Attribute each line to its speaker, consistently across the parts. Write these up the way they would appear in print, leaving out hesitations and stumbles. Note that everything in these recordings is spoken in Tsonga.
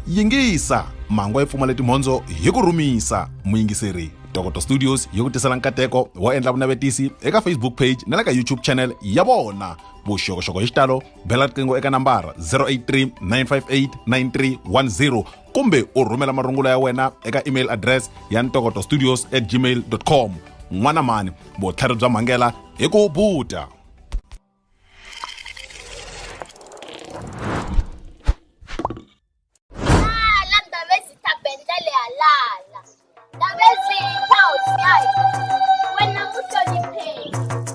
Speaker 1: Yingisa! Mangwa yi pfumale timhondzo hi ku rhumisa. Muyingiseri, Tokoto Studios yi ku tisela nkateko wo endla vunavetisi eka Facebook page na le ka YouTube channel ya vona. Vuxokoxoko hi xitalo, bela riqingho eka nambara 083 958 9310 kumbe u rhumela marungula ya wena eka email address ya ntokotostudios at gmail com. N'wana mani, vutlhari bya mhangela hi ku buta.
Speaker 2: Lala Ndabezitha Bendele halala Ndabezitha hosi ya hina wena muhlonipheki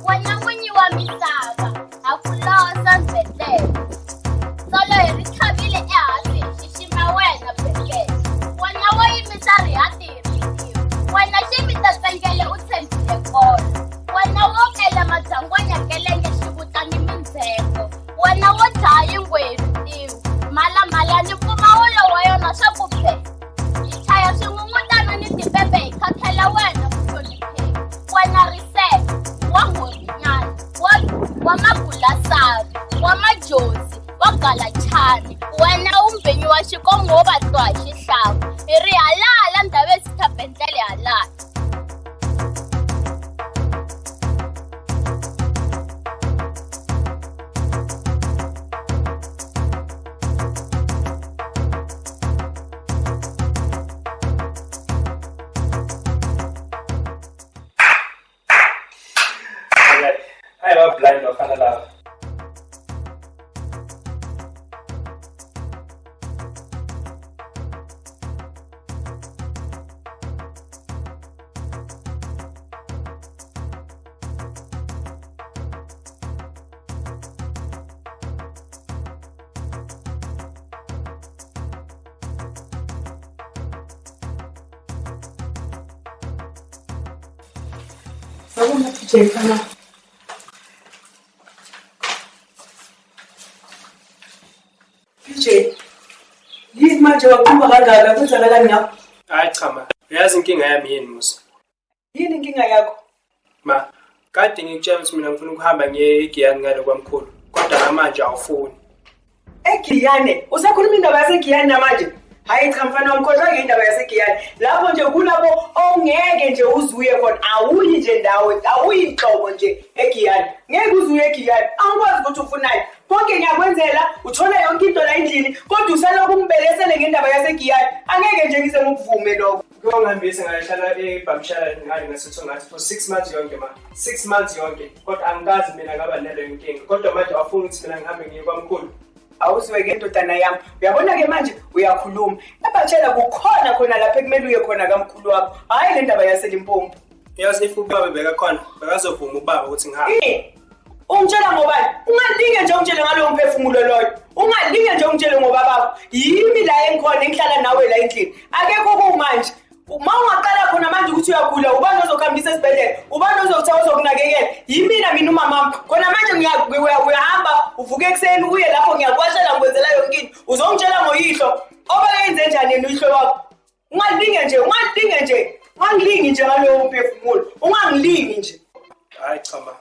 Speaker 2: wena n'winyi wa misava ha ku losa Mbedlele tsolo hi ri tlhavile ehansi hi xixima wena Bendele wena wo yimisa rihati hi risimu wena ximita tsengele u tshembile kona wena wo kela madyangwanya kelenge xivuta ni mindzheko wena wo dlaya yingwe hi ritiwi mhalamhala ni mpfumawulo wa yona swa ku phe hi chaya swin'un'utana ni tipepe hi khakhela wena muhlonipheki wena riseke wa nghorhinyana wa wa magulasari wa majozi wa galachani wena u mbinyi wa xikongo wo vatliwa hi xihlangu hi ri halala ndhavezitha bendlele halala.
Speaker 3: A hi va blind vafana lava.
Speaker 4: Sawubona PJ mfana. PJ, yini manje waqhuba kangaka kwenzakalani ngakho?
Speaker 3: Hayi cha ma, uyazi inkinga yami yini Musa?
Speaker 4: Yini inkinga yakho?
Speaker 3: Ma, kade ngikutshela ukuthi mina ngifuna ukuhamba ngiye eGiyani ngale kwamkhulu, kodwa namanje awufuni.
Speaker 4: EGiyane, usakhuluma indaba yaseGiyane namanje? Hayi cha mfana wami, khohlwa ngendaba yaseGiyane. Lapho nje kulapho ongeke nje uzuye khona, awuyi nje ndawo, awuyi nhlobo nje eGiyane. Ngeke uzuye eGiyane, angikwazi ukuthi ufunani. Konke ngiyakwenzela, uthola yonke into la endlini, kodwa usalokhu ungibelesele ngendaba yaseGiyane. Angeke nje ngize ngikuvume lokho.
Speaker 3: Kuyongihambisa ngayohlala eBhamshara ngale ngaseThongathi for 6 months yonke ma. 6 months yonke. Kodwa angikazi mina ngaba naleyo nkinga. Kodwa manje awufuni ukuthi mina ngihambe ngiye kwamkhulu.
Speaker 4: Awuzwe-ke ndodana yami, uyabona-ke manje uyakhuluma. Ebatshela kukhona khona lapho ekumele uye khona kamkhulu wakho, hhayi le ndaba yaseLimpopo.
Speaker 3: Yazi if ubaba bekakhona, bekazovuma ubaba ukuthi ngihambe.
Speaker 4: Eh, ungitshela ngobani? Ungalinge nje ungitshele ngalowo mphefumulo loyo. Ungalinge nje ungitshele ngobabakho. Yimi la engikhona engihlala nawe la endlini. Akekho kumanje. Uma ungaqala khona manje ukuthi uyagula, ubani ozokuhambisa esibhedlela? Ubani ozokuthiwa uzokunakekela? Yimina mina umamami. Khona manje uyahamba uvuke ekuseni uye lapho ngiyakuwashela ngikwenzela yonke into. Uzongitshela ngoyihlo. Obayenze njani yena uyihlo wakho? Ungalinge nje, ungalinge nje. Ungangilingi nje ngalowo mphefumulo. Ungangilingi nje.
Speaker 3: Hayi cha ma.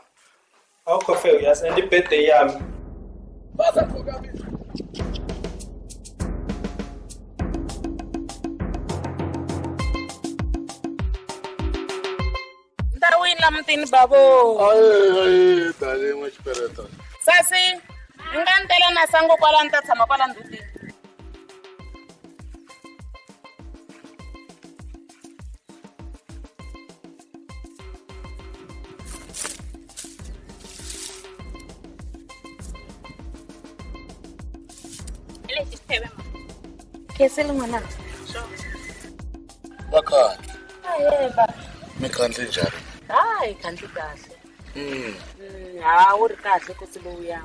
Speaker 3: Awukho fair uyazi and i-birthday yami.
Speaker 5: Ndawini la mutini babo.
Speaker 6: Ayi, darling, n'wa xipereta.
Speaker 5: Sasi, i nga ni tela na sangu kwala ni ta tshama kwala ndhutini.
Speaker 2: Lexi xitheve ma.
Speaker 5: Khensile n'wananga.
Speaker 6: Va khandli.
Speaker 5: Ahee ba.
Speaker 6: Mi khandli njhani?
Speaker 5: Hayi khandli kahle. Ha wu ri kahle nkosi lowuya.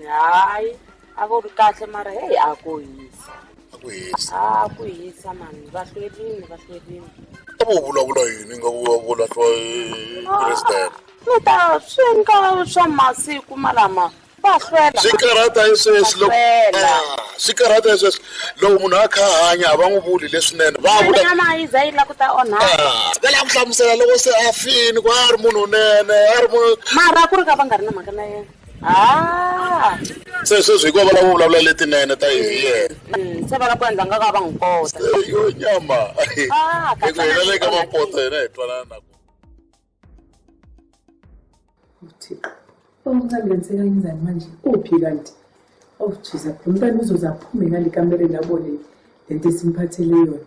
Speaker 5: Hayi a ku ri kahle mara heyi a ku hisa.
Speaker 6: A ku hisa.
Speaker 5: A ku hisa mani, va hlwerile, va hlwerile.
Speaker 6: A vo vulavula yini nga ku vo lahliwa hi president?
Speaker 5: Ni ta swi nga swa masiku malama va hlwela.
Speaker 6: Swi karhata hi sweswi loko
Speaker 5: Hlwela.
Speaker 6: Ah, swi karhata hi sweswi loko munhu a kha a hanya a va n'wi vuli leswinene va vula
Speaker 5: Nyama yi za yi lava ku ta onhaka.
Speaker 6: Ah, va lava ku hlamusela loko se a fini ku a ri munhu unene a ri munhu
Speaker 5: Mara a ku ri ka va nga ri na mhaka na yena. Ah.
Speaker 6: Se sweswi hikuva va lava ku vulavula letinene ta hi yena.
Speaker 5: Se va lava ku endla nga ka va n'wi kota.
Speaker 6: Yo nyama.
Speaker 5: Ah,
Speaker 6: Hi ku hina le ka Mapoto hina hi twanana na ku.
Speaker 4: Thixo. Umntwana lenseka yenzani manje? Uphi kanti? Oh Jesus, lo mntwana uzoze aphume ngale kamereni abone lento esimphathele yona.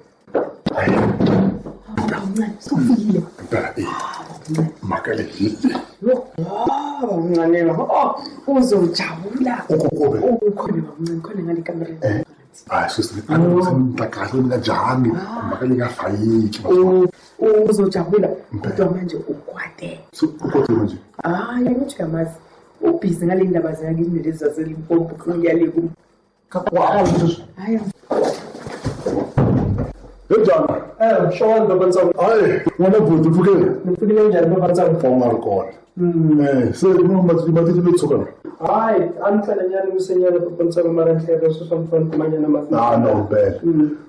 Speaker 4: Mncane, sokufikile.
Speaker 6: Mpela eh. Mhaka leyi.
Speaker 4: Ah, babamncane, oh, uzojabula.
Speaker 6: Ukokobe.
Speaker 4: Ukhona babamncane, khona ngale kamereni.
Speaker 6: Hayi sweswi ni ta kahle ni nga jahangi mhaka yi nga fayeki.
Speaker 4: Uzojabula kodwa manje ukwate.
Speaker 6: So ukwate manje.
Speaker 4: Hayi, angithi uyamazi. Ubhizi ngale ndaba zakini lezi zaseLimpopo ufuna le kum. Hayi.
Speaker 6: Njani?
Speaker 3: Eh, showani baba Ntsongo.
Speaker 6: Hayi, n'wana buti pfukile.
Speaker 3: Ni pfukile njhani baba Ntsongo?
Speaker 6: Foma ri kona. Eh, se ku na mati mati le tshuka.
Speaker 3: Hayi, a ni tlhela nyana kusenyana baba Ntsongo mara ni hleketa sweswi swa mfana kumanyana mati.
Speaker 6: Ah, no, mpela.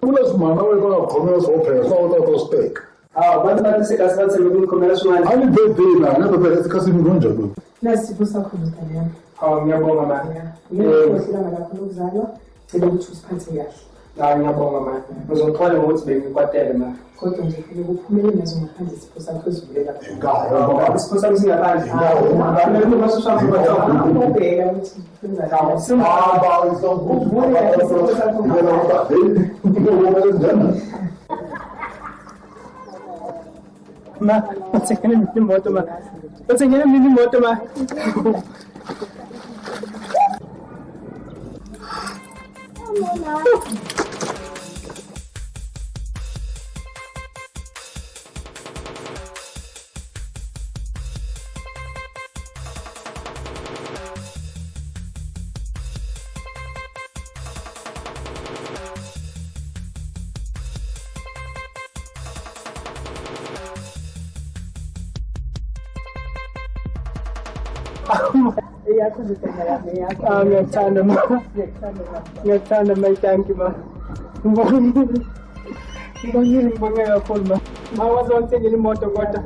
Speaker 6: Ku na swimana wa ka khomela swo phela swa ta ta swi teka.
Speaker 3: Hawu, vanhu va tise kasi va tshembe ku ni khomela swin'wana.
Speaker 6: A ni birthday la, na ta kasi ni njhani loyi?
Speaker 4: Nasipho sakho ndodana yami.
Speaker 3: Hawu, ngiyabonga ma.
Speaker 4: Ngiyakhohlwa ilanga lakho lokuzalwa. Cela ukuthi usiphathe kahle.
Speaker 3: Hayi, ngiyabonga ma. Ngizoxola ngokuthi bengikwatele ma.
Speaker 4: Kodwa nje kufanele uphumele nazo ngaphandle isipho sakho esivulela.
Speaker 3: Isipho sami singaphandle. Kumele kuba siswa mfana.
Speaker 4: Ubheka ukuthi
Speaker 3: Hawu, Ma, uthengele mina imoto ma. Uthengele mina imoto ma.
Speaker 4: Eyakho ndodana yami, eyakho.
Speaker 3: Ah, ngiyakuthanda ma. Ngiyakuthanda ma, thank you ma. Ngibongile. Ngibongile, ngibonge kakhulu ma. Ma waze wangithengela imoto kodwa.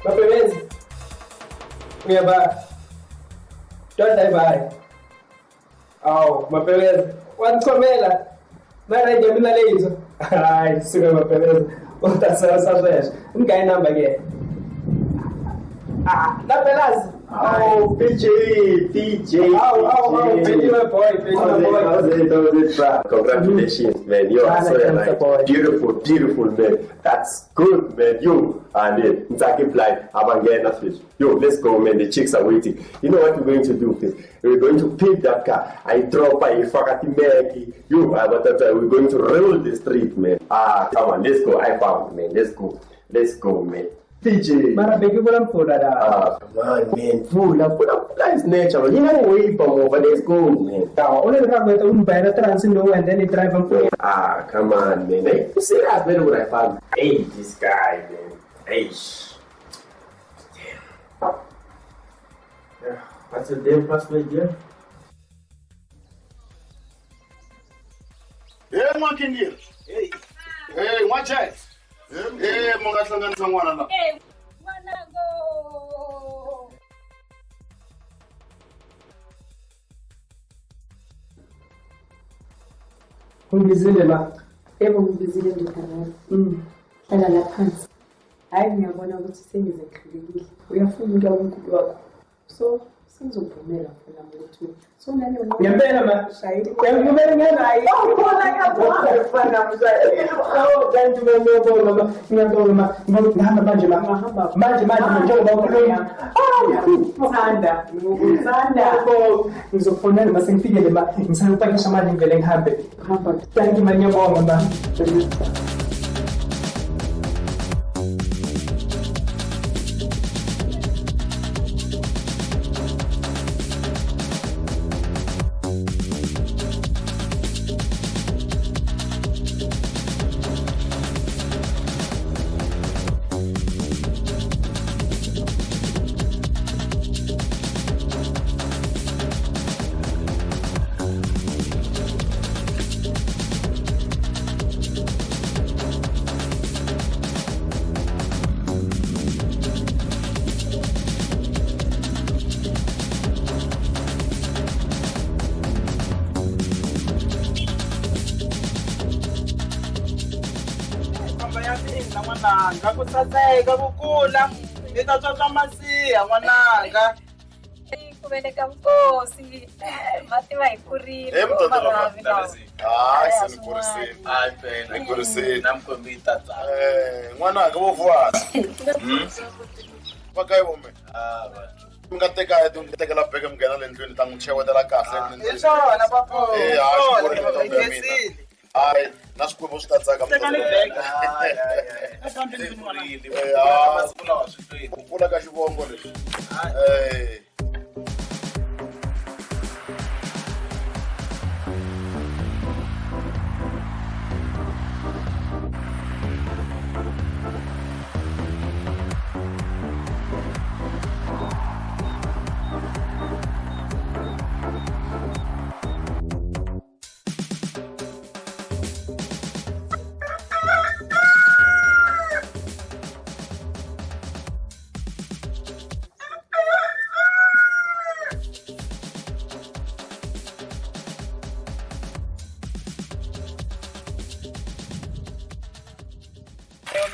Speaker 3: Mapebenzi. Uyaba. Don't die bye. Awu, Mapebenzi. Wangichomela. Mara nje mina leyizwa. Hayi, suka Mapebenzi. Utasala sweswo. Ngigayi number ke. Ah, Lapelazi.
Speaker 7: Oh, PJ, PJ.
Speaker 3: Awu, awu, awu, Benny my boy, Benny my boy.
Speaker 7: How's it, how's it, bro? Congratulations, man. You are so
Speaker 3: Thanks, boy.
Speaker 7: right. Beautiful, beautiful, man. That's good, man. You and it. Nzaki fly. Abangena fish. Yo, let's go, man. The chicks are waiting. You know what we're going to do, fish? We're going to pick that car. I drop I fuck Maggie. You, but we're going to roll the street, man. Ah, come on, let's go. I found, man. Let's go. Let's go, man. PJ.
Speaker 3: Mara bheki vula mpfula la.
Speaker 7: Ah, come on, man. Pula, pula, pula is natural. You know, wait for more, but let's go, man.
Speaker 3: Awu, unelikakweta umbhayela trans no and then i-drive mpfula.
Speaker 7: Ah, come on, man. Hey, you serious, man, what I found? Hey, this guy, man. Hey. Damn. Yeah, what's your damn password, yeah?
Speaker 6: Hey, n'wankingiri. Hey, n'wacheke. Hey, mu nga hlanganisa n'wana la.
Speaker 2: N'wanango.
Speaker 3: Ungizile ma.
Speaker 8: Yebo ngibizile ndodana yami. Hlala la phansi. Hhayi ngiyabona ukuthi sengize ngihlulekile. Uyafuna ukuya kumkhulu wakho. So sengizokuvumela mfana wami ukuthi so nani
Speaker 3: Ngempela ma. Uyangivumela ngena hayi. Awukhona ngiyabonga mfana wami. Oh, thank you ngiyabonga ma. Ngiyabonga ma. Ngihamba manje ma. Manje manje njengoba ukhuluma. Ngikuthanda, ngikuthanda. Ngizokufonela ma sengifikele ma. Ngisayopakisha manje ngivele ngihambe. Hamba. Thank you ma ngiyabonga ma.
Speaker 9: Khamba ya mina n'wananga ku saseka ku kula i ta tswatswa masiha n'wananga
Speaker 10: ku veleka vukosi ma tiva hi kurile
Speaker 6: Hey, mtoto
Speaker 10: Marhavi lawa.
Speaker 6: Hayi, se ni kurisile.
Speaker 11: Hayi mpela.
Speaker 6: Ni kurisile.
Speaker 11: Na mkhombi yi ta tsaka.
Speaker 6: Eh, n'wananga vo vuwana. Va ka yi vome.
Speaker 11: Ah, vanhu.
Speaker 6: Mi nga teka mi tekela beke mi nghena le ndlwini ta n'wi chewetela kahle.
Speaker 9: Hi swona papo.
Speaker 6: Eh, hayi, xi kurile ntombi ya mina. Hayi, na swikwembu swi ta tsaka.
Speaker 9: Tekani beke.
Speaker 6: Eh, ah, ku kula ka xivongo lexi. Eh.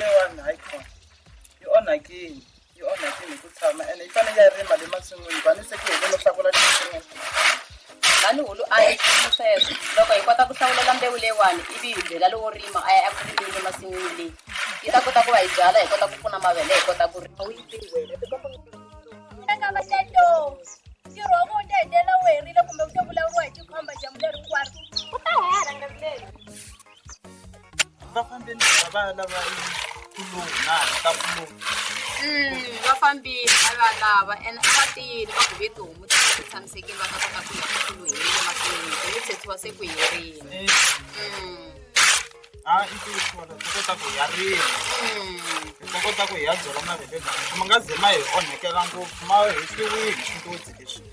Speaker 9: Leyiwani hayi khona yi onhakile yi onhakile hi ku tshama ene yi fanele ya rima le masin'wini va ni se ku hele no hlakula le masin'wini.
Speaker 10: Mhani hulu a hi xiyimo sweswo loko hi kota ku hlawulela mbewu leyiwani ivi hi byela lowo rima a ya eku rimeni emasin'wini leyi yi ta kota ku va hi byala hi kota ku pfuna mavele hi kota ku rima.
Speaker 2: Eka vatatoo ntirho wa vona wu ta hetelela wu herile kumbe wu ta vulavuriwa hi tikhomba dyambu leri hinkwaro wu ta hela ngati leri.
Speaker 9: Va fambeni va ya lava pulungu na ta pulungu.
Speaker 10: Va fambile va va lava ene a va tiyile va ku ve tihomu ti ti tshamisekile va ta kota ku ya ku heli emasin'wini ku tshetshiwa se ku herile.
Speaker 9: A i ntiyiso ta kota ku ya rima. Hi ta kota ku hi ya byala mavele lawa ma nga ze ma hi onhekela ngopfu ma hisiwile swintotsi leswi.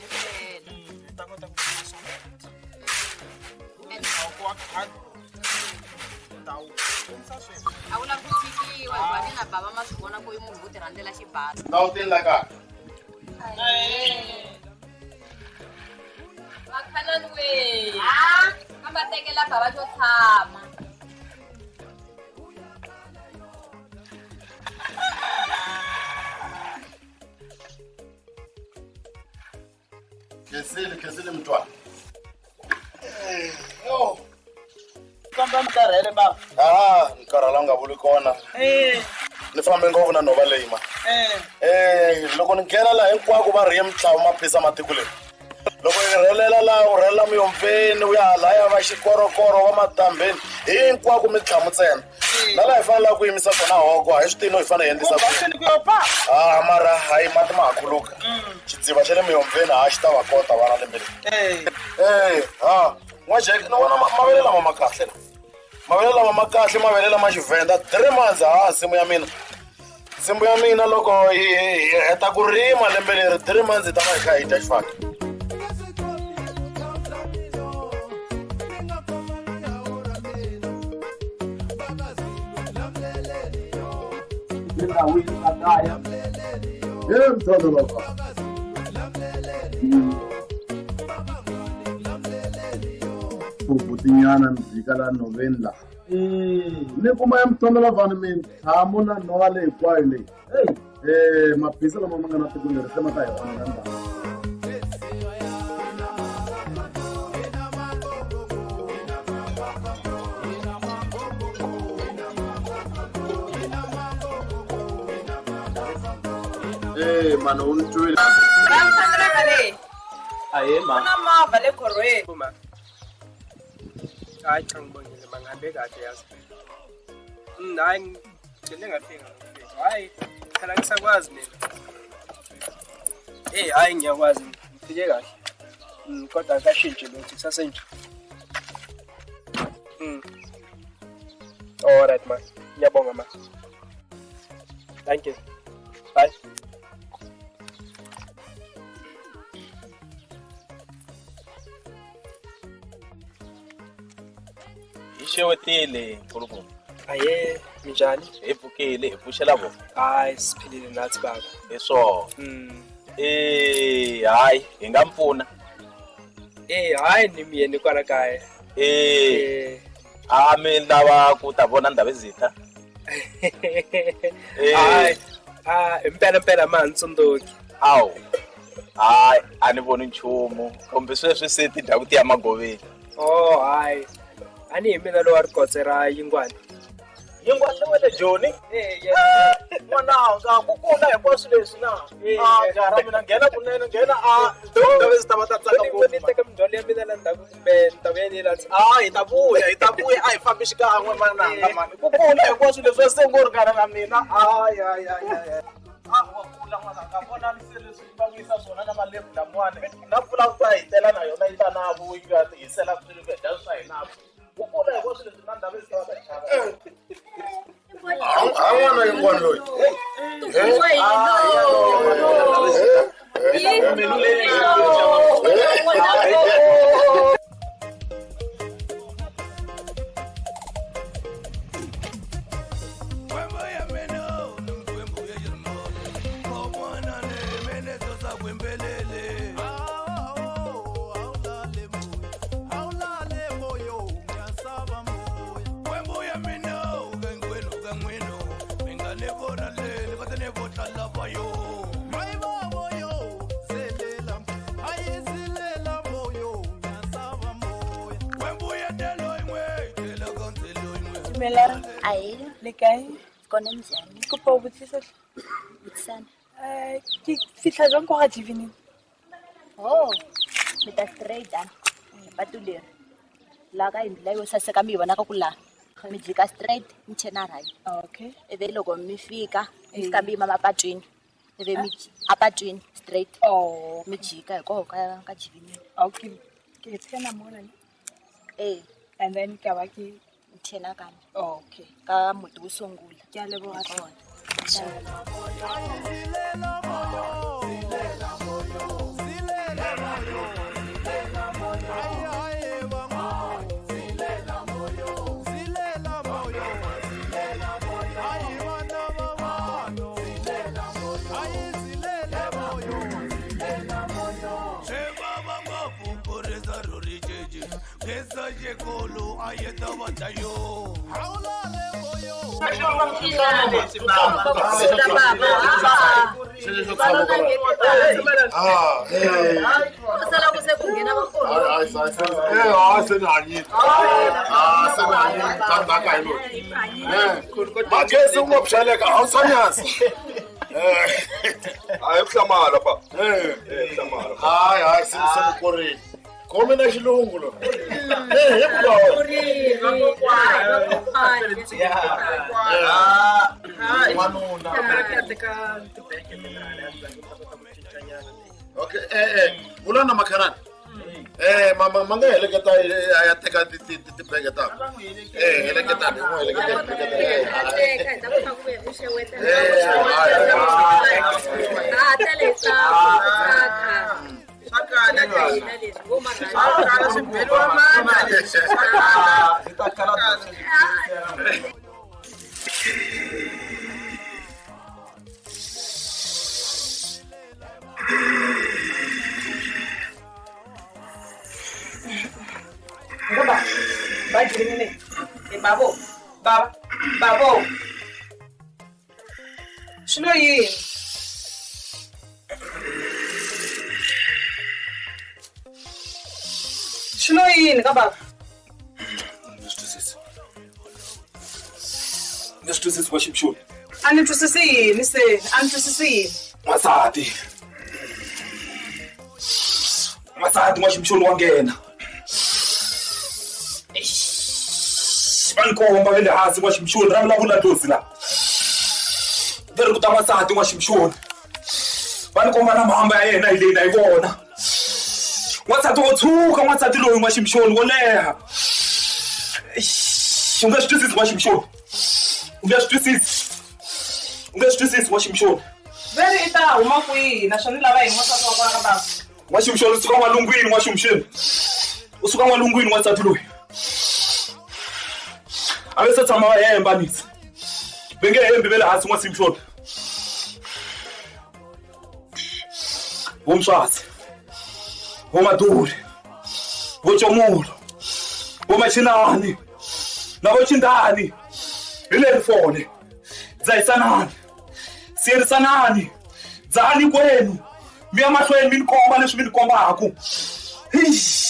Speaker 9: Hi ta kota ku wa khale
Speaker 10: A wu lavi ku tshikiwa hikuva ni na bava ma swi vona ku i munhu wo ti rhandzela xibalo.
Speaker 6: Ndhawu tini la kaya.
Speaker 10: Vakhanani we a va tekela bava xo tshama.
Speaker 6: Khensile, khensile mntwana.
Speaker 9: Yo. Famba mi karhele baba.
Speaker 6: Ah, ni karhala nga vuli kona.
Speaker 9: Eh.
Speaker 6: Ni fambe ngopfu na nhova leyi ma.
Speaker 9: Eh.
Speaker 6: Eh, loko ni nghena laha hinkwako va rhiye mitlawu maphisa matiko leyi. Loko ni rhelela laha u rhelela muyomveni u ya halaya va xikorokoro va matambeni hinkwako mitlhamu ntsena. Na laha hi fanelaka ku yimisa kona hoko a hi swi tivi no hi fanele hi endlisa ku
Speaker 9: yini.
Speaker 6: Ah, mara hayi mati ma ha khuluka. Xidziva xa le muyomveni ha xi ta va kota vana lembe leri. Eh, ha, n'wa-Jack ni vona mavele lama ma kahle la. Mavele lama ma kahle mavele lama Xivhenda 3 months ha nsimu ya mina. Nsimu ya mina loko hi heta ku rima lembe leri 3 months hi ta va hi kha hi dya xifaki.
Speaker 12: Hey, mtoto baba. Bubutinyana ni jika la nhoveni la.
Speaker 6: Ni kuma ya mithondolovhani mintlhamu na nhova leyi hinkwayo leyi. Maphisa lama ma nga na tiko leri se ma ta hi onhela ndhawu. Eh, mani u ni twile.
Speaker 9: Ahee ma.
Speaker 4: Ku na movha le khorhweni.
Speaker 3: Hayi cha ngibongile ma ngihambe kahle yazi. Hayi ngigcine ngafika ngofika. Hayi phela ngisakwazi mina. Hey hayi ngiyakwazi ngifike kahle. Kodwa akashintshi lutho kusasenje. All right ma. Ngiyabonga ma. Thank you. Bye.
Speaker 11: Hi xewetile nkulukumba.
Speaker 3: Aye, minjhani?
Speaker 11: Hi pfukile hi pfuxela vona.
Speaker 3: Hayi, siphilile nathi baba.
Speaker 11: Hi swona. Eh, hayi, hi nga mi pfuna.
Speaker 3: Eh, hayi ni miyeni kwala kaya.
Speaker 11: Eh. A mi lava ku ta vona Ndhavezitha? Eh.
Speaker 3: Hayi, ah, impela mpela ma ha tsundzuki.
Speaker 11: Awu. Hayi, a ni voni nchumu. Kumbe sweswi se ti dya ku tiya magoveni.
Speaker 3: Oh, hayi. A ni hi mina lowa rikotse ra yingwana.
Speaker 9: Yingwana wa le Joni? N'wananga, ku kula hinkwaswo leswi na? Ah, jaha ra mina nghena kunene, nghena a Ndhavezitha va ta tsaka ngopfu.
Speaker 3: Ni teka mindzhwalo ya mina la ndzhaku kumbe ni ta vuya ni yi landza.
Speaker 9: Ah, hi ta vuya, hi ta vuya, a hi fambi xikan'we mananga mani. Ku kula hinkwaswo leswi se ngo ringana na mina. Hayi, hayi, hayi, hayi. Ah, wa kula n'wananga, vonani se leswi va vuyisa swona na malebvu lamawani. Na mpfula ku ta hi tela na yona yi ta na vuyi ya ti hisela swilo ku hi dya swa hina. Ku kula hinkwaswo leswi na Ndhavezitha va ta chava.
Speaker 6: Ha n'wana yin'wana loyi.
Speaker 5: Dumelang.
Speaker 10: Ae.
Speaker 5: Le kae?
Speaker 10: Kona njhani?
Speaker 5: Ke kopa ho botsisa hle.
Speaker 10: Botsisana.
Speaker 5: Ke fihla jwang ko ga Jivinini?
Speaker 10: Oh, mi ta straight a. Patu leri. Laha ka yindlu leyo saseka mi yi vonaka ku laha. Mi jika straight mi chena right.
Speaker 5: Okay.
Speaker 10: Ivi loko mi fika, mi fika mi yima mapatwini. Ivi mi apatwini straight.
Speaker 5: Oh.
Speaker 10: Mi jika hi koho ka Jivinini.
Speaker 5: Okay. Ke tsena mona ne?
Speaker 10: Eh.
Speaker 5: And then ka ba ke
Speaker 10: thena kambe.
Speaker 5: Okay.
Speaker 10: Ka muti wo sungula.
Speaker 5: Ke a leboha.
Speaker 10: Kona.
Speaker 6: Magezi u nga pshaleka a wu sanyasi.
Speaker 12: Hayi ku hlamala pa. Ku hlamala.
Speaker 6: Hayi hayi se se ni korile. Khome na xilungu lo. Eh, hi ku Okay, vula na makharani. Ma ma nga heleketa a ya teka tibege ta. Heleketa ni n'wi heleketa.
Speaker 4: Ngoba ba Jivinini. E babo. Baba, babo. Swi lo yini? Swi lo yini ka baba?
Speaker 6: Ndzi swi twisisi. Ndzi swi twisisi wa xipxuni.
Speaker 4: A ni twisisi yini se? A ni twisisi yini?
Speaker 6: N'wansati. N'wansati n'waximxoni wa nghena. Va ni komba ve le hansi n'waximxoni ra vulavula dlozi la. Ve ri ku ta n'wansati n'waximxoni. Va ni komba na mhamba ya yena hi leyi na yi vona. N'wansati wo tshuka n'wansati loyi n'waximxoni wo leha. U nge swi twisisi n'waximxoni. U nge swi twisisi. U nge swi twisisi n'waximxoni.
Speaker 4: Ve ri i ta huma kwihi naswona i lava yini n'wansati wa kona ka baba?
Speaker 6: N'waximxoni u suka n'walungwini n'waximxoni. U suka n'walungwini n'wansati loyi. A ve se tshama va hemba nitsi. Va nge hembi ve le hansi n'waximxoni. Vo Mswazi, vo Maduri, vo Comulo, vo Machinani na vo Chindani hi leri fole. Dzahisanani, siyerisanani, dzahani kwenu mi ya mahlweni mi ni komba leswi mi ni kombaku. Eish.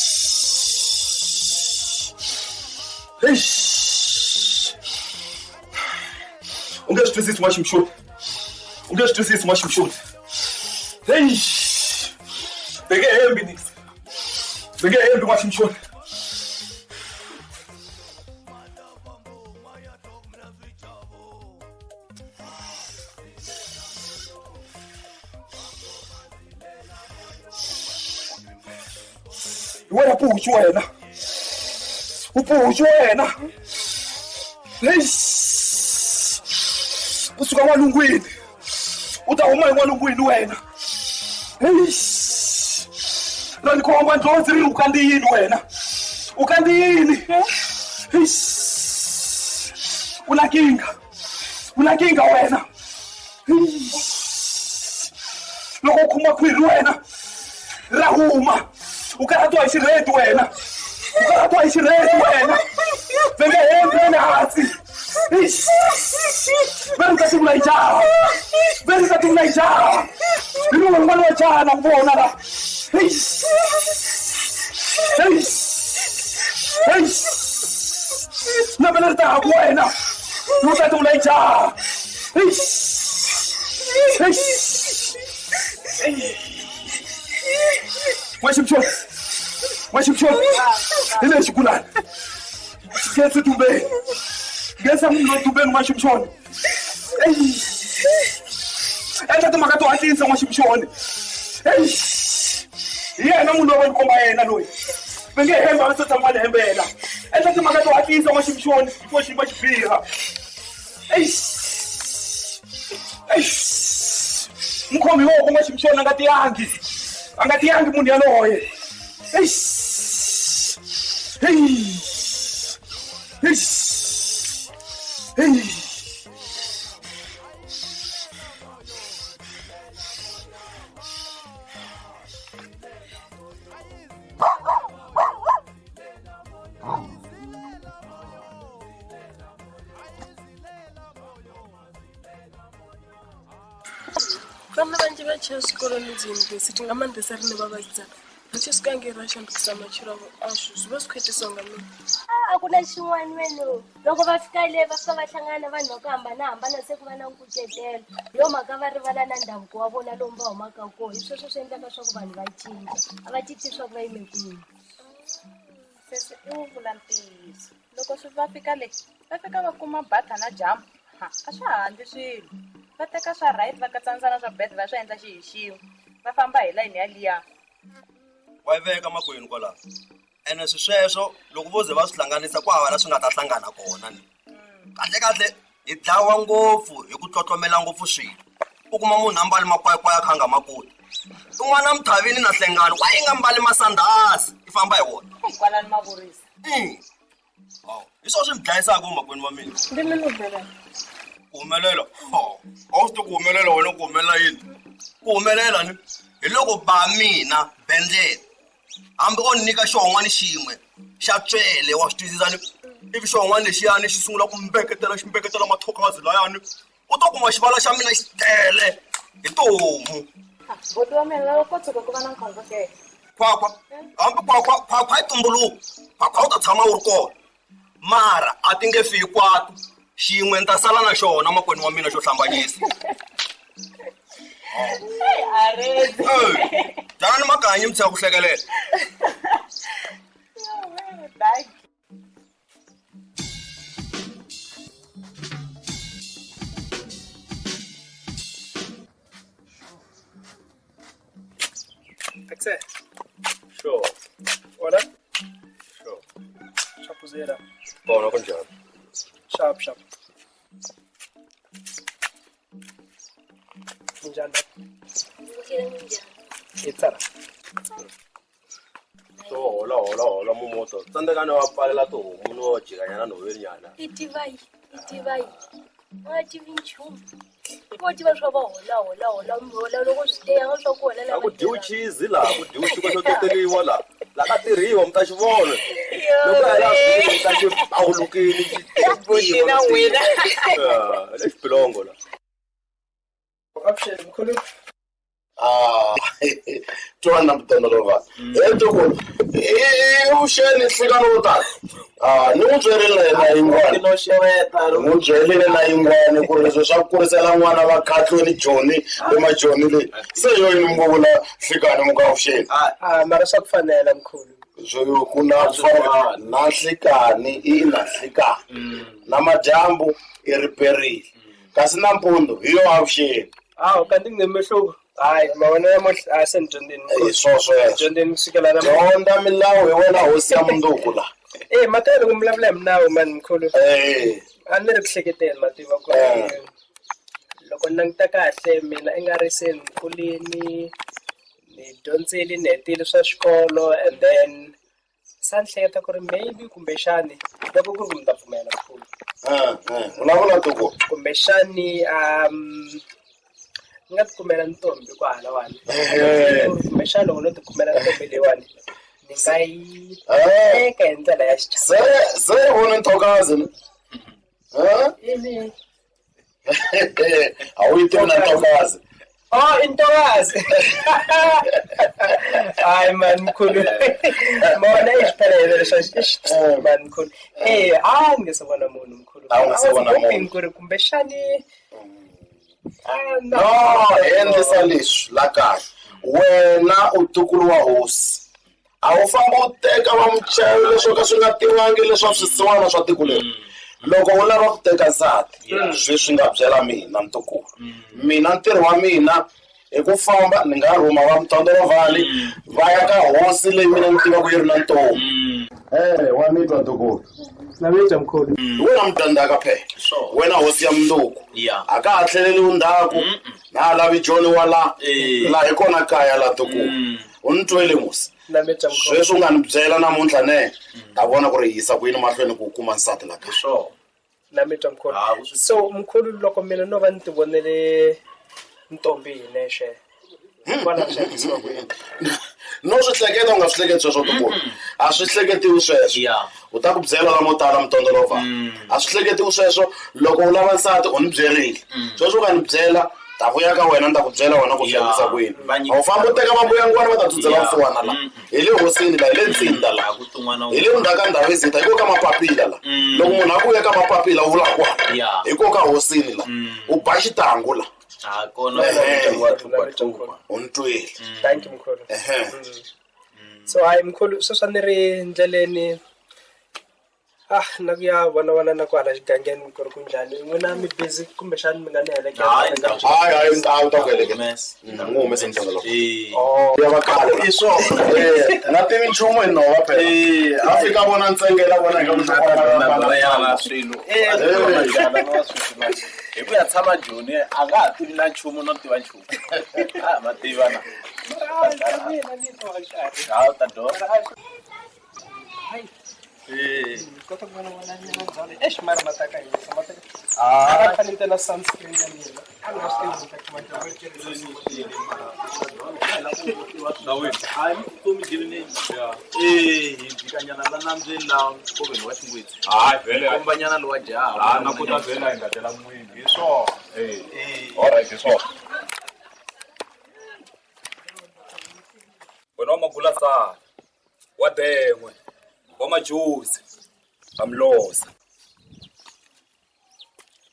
Speaker 6: U nge swi twisisi n'waximxoni. U nge swi twisisi n'waximxoni. Eish. Ve nge hembi nix. Ve nge hembi n'waximxoni. Hi wena puchu wena. U puchu wena. Eish. U suka n'walungwini. U ta huma hi n'walungwini wena. Eish. Ra ni komba ndlondzi ri ri u kandziyini wena. U kandziyini. Eish. U na nkingha. U na nkingha wena. Eish. Loko u khoma khwiri wena ra huma. U karhatiwa hi xirheti wena. U karhatiwa hi xirheti wena. Va nge hembi wena hansi. Eish. Va ri ta tivula hi jaha. Va ri ta tivula hi jaha. Hi ri un'wana wa jaha na ku vona la. Eish. Eish. Eish. Na vele ri ta ha ku wena. U ta tivula hi jaha. Eish. Eish. N'waximxoni. N'waximxoni. Hi lexi xigulana. Nghenisa tumbeni. Nghenisa munhu loyi tumbeni n'waximxoni. Eish. Endla timhaka to hatlisa n'waximxoni. Eish. Hi yena munhu loyi va ni komba yena loyi. Va nge hembi va se tshama va ni hembela. Endla timhaka to hatlisa n'waximxoni before xiyimo xi biha. Eish. Eish. Mukhomi wo kuma ximxoni a nga tiyangi. A nga tiyangi munhu yaloye. Eish. Eish. Eish. Eish.
Speaker 13: Vana vhanzhi vha tshi ya zwikoloni dzi yunivesithi nga maanḓesa riṋe vha vhasidzana ri tshi swika ngei ra shandukisa matshilo ashu zwi vha zwi khou itiswa nga mini?
Speaker 2: A ku na xin'wana wena loko va fika le va fika va hlangana na vanhu va ku hambanahambana se ku va na nkucetelo hi yo mhaka va rivala na ndhavuko wa vona lomu va humaka kona hi sweswo swi endlaka swa ku vanhu va cinca a va titwi swa ku va yime kwini.
Speaker 10: Sesi i wu vula ntiyiso loko swi va fika le va fika va kuma butter na jamu ha a swa ha handli swilo va teka swa right va katsanisa na swa bad va swi endla xi hi xin'we va famba hi layini yaliya.
Speaker 14: Wa yi veka makwenu kwalaho ene swi sweswo loko vo ze va swi hlanganisa ku hava la swi nga ta hlangana kona ni kahle kahle hi dlawa ngopfu hi ku tlotlomela ngopfu swilo u kuma munhu a mbali makwayakwaya a kha a nga ma koti un'wana muthavini na hlengani wa yi nga mbali masandhasi i famba hi wona
Speaker 10: kwalani ma vurisa
Speaker 14: hi swona swi mi dlayisaka makwenu va mina
Speaker 13: Ndi mini humelela
Speaker 14: ku humelela a wu swi tivi ku humelela wena ku humelela yini ku humelela ni hi loko ba mina bendlele hambi o ni nyika xihon'wani xin'we xa tswele wa swi twisisa ni Ivi xihon'wana lexiyani xi sungula ku mbeketela xi mbeketela mathokazi layani u to kuma xivala xa mina xi tele hi tihomu.
Speaker 10: Buti wa mina lava ko tshuka ku va na nkhondzo ke.
Speaker 14: Khwakhwa hambi khwakhwa khwakhwa i tumbuluko khwakhwa wu ta tshama wu ri kona mara a ti nge fi hinkwato xin'we ni ta sala na xona makwenu wa mina xo hlambanyisa.
Speaker 10: Arezi.
Speaker 14: Dyanani makanyi mi tshika ku hlekelela.
Speaker 13: Axel.
Speaker 7: Sure.
Speaker 13: Hola.
Speaker 7: Sure.
Speaker 13: Chapuzela.
Speaker 7: Kona kunjani?
Speaker 13: Sharp, sharp. Kunjani? Itsala.
Speaker 7: So hola hola hola mumoto. Tsandzeka no va pfalela tihomu no jikanyana nhoveni nyana.
Speaker 2: I tiva yi i tiva yi a nga tivi nchumu vo tiva swa va hola hola hola hola loko swi te anga swa ku hola
Speaker 7: A ku dyiwi chizi laha ku dyiwi xinkwa xo toteliwa laha. La ka tirhiwa mi ta xi vona. Loko a la mi ta xi bawulukini xi
Speaker 4: Buti na n'wina.
Speaker 7: Le xipilongo la.
Speaker 13: Option mkhulu.
Speaker 6: Ah, twana mutondolova he tukulu i vuxeni nhlikani wo tala ah ni n'wi byerile na yingwani n'wi byerile na yingwani ku ri leswi swa ku kurisela n'wana va khatlweni joni emajoni leyi se yo yini mi ngo vula nhlikani mu ka vuxeni
Speaker 13: Ah, mara swa ku fanela mkhulu.
Speaker 6: swo ku na ku fana na nhlikani i na nhlikani na madyambu i riperile kasi nampundzu hi yo avuxeni
Speaker 13: Hawu kanti kunemehluko. Hayi, mavonelo ya muhle a se ni dyondzeni.
Speaker 6: Eh, swo sweswo.
Speaker 13: Dyondzeni kusukela na
Speaker 6: dyondza milawu hi wena hosi ya munduku la
Speaker 13: Eh, mhaka loko mi vulavula hi minawu mani mkhulu.
Speaker 6: Eh.
Speaker 13: A ni ri ku hleketeni mativa ku ri
Speaker 6: Eh.
Speaker 13: loko ni languta kahle mina i nga ri se ni kulini ni dyondzile ni hetile swa xikolo and then se a ni hleketa ku ri maybe kumbexani loko ku ri ku mi ta pfumela mkhulu.
Speaker 6: Vulavula tuku.
Speaker 13: Kumbexani ni nga tikumela ntombi kwahalawani.
Speaker 6: Eh.
Speaker 13: Kumbexani loko no tikumela ntombi leyiwani ni nga yi
Speaker 6: Eh.
Speaker 13: teka hi ndlela ya
Speaker 6: se se i vone ntokazi ni
Speaker 13: xichava.
Speaker 6: A wu yi tivi na ntokazi
Speaker 13: Oh, intokazi. Hayi man mkhulu. Mona ixiphelele leswa ix man mkhulu. Eh, a ni nge se vona munhu mkhulu.
Speaker 6: A wu nga se vona
Speaker 13: I was hoping
Speaker 6: munhu.
Speaker 13: ku ri kumbexani ah,
Speaker 6: no hi endlisa leswi la kahle wena u tukulu wa hosi a wu fambi u teka va muchayelo leswo ka swi nga tivangi leswa swisiwana swa tiko leri loko u lava ku teka nsati sweswi nga byela mina ntukulu mina ntirho wa mina i ku famba ni nga rhuma va mutondolo-valley va ya ka hosi leyi mina ni tivaka yi ri na ntombi e wa mi twa ntukulu
Speaker 13: Na mi twa mkhulu.
Speaker 6: hi wena mudyandzhaka phela wena hosi ya munduku a ka ha tlheleliwi ndzhaku na ha lavi joni wa la la hi kona kaya la tukulu u ni twele musi
Speaker 13: Na mi twa mkhulu.
Speaker 6: sweswi u nga ni byela namuntlha ne ta vona ku ri hi yisa ku yini mahlweni ku kuma nsati la kaya
Speaker 13: Na mi twa mkhulu. So mkhulu loko mina no va ni ti vonele ntombi hi nexe. Kwalaho swi endlisiwa ku yini?
Speaker 6: no swi hleketa u nga swi hleketi sweswo tukulu a swi hleketiwi sweswo u ta ku byela lamo tala mutondolova a swi hleketiwi sweswo loko u lava nsati u ni byerile sweswo u nga ni byela ta vuya ka wena ni ta ku byela wena ku swi endlisa ku yini a wu fambi u teka vambuyangwana va ta dzudzela vusiwana la hi le hosini la hi le ntsinda la hi le ndzhaka ndhawu ezita hi ko ka mapapila la loko munhu a ku ya ka mapapila u vula kwala hi ko ka hosini la u ba xitangu la u ni twile
Speaker 13: Thank you mkhulu. So hayi mkhulu sweswi a ni ri ndleleni ah na ku ya vona vona na kwala xigangeni ku ri ku njhani n'wina mi busy kumbexani mi nga ni heleketa
Speaker 6: hayi hayi a wu ta ku heleketa n'wi humese mutondolo ya va khale
Speaker 11: I swona.
Speaker 6: Eh, na tivi nchumu hi nhova phela a fika vona ntsengela vona hi
Speaker 11: na swilo hi ku ya tshama joni a nga ha tivi na nchumu no tiva nchumu a ma tiva na ha u ta dyondza
Speaker 13: Kota ku vona vona nyana ndzhwalo. Eish mara mataka hisa mataka.
Speaker 11: Ah.
Speaker 13: A fanele ni ta na sunscreen ya mina. A ni nga swi tivi ni ta kuma dyambu ri tirhisa
Speaker 9: Hayi vutomi byi ri Eh, hi jikanyana la nambyeni la nkoveni wa xingwetsi.
Speaker 11: Hayi, vhele.
Speaker 9: Kombanyana lowa jaha.
Speaker 11: Ha na kota vhele a hi nga tela n'wini.
Speaker 9: Hi swona.
Speaker 11: Eh. Alright, hi swona. Wena wa magulasana, wa den'we, wa majuzi, amlosa.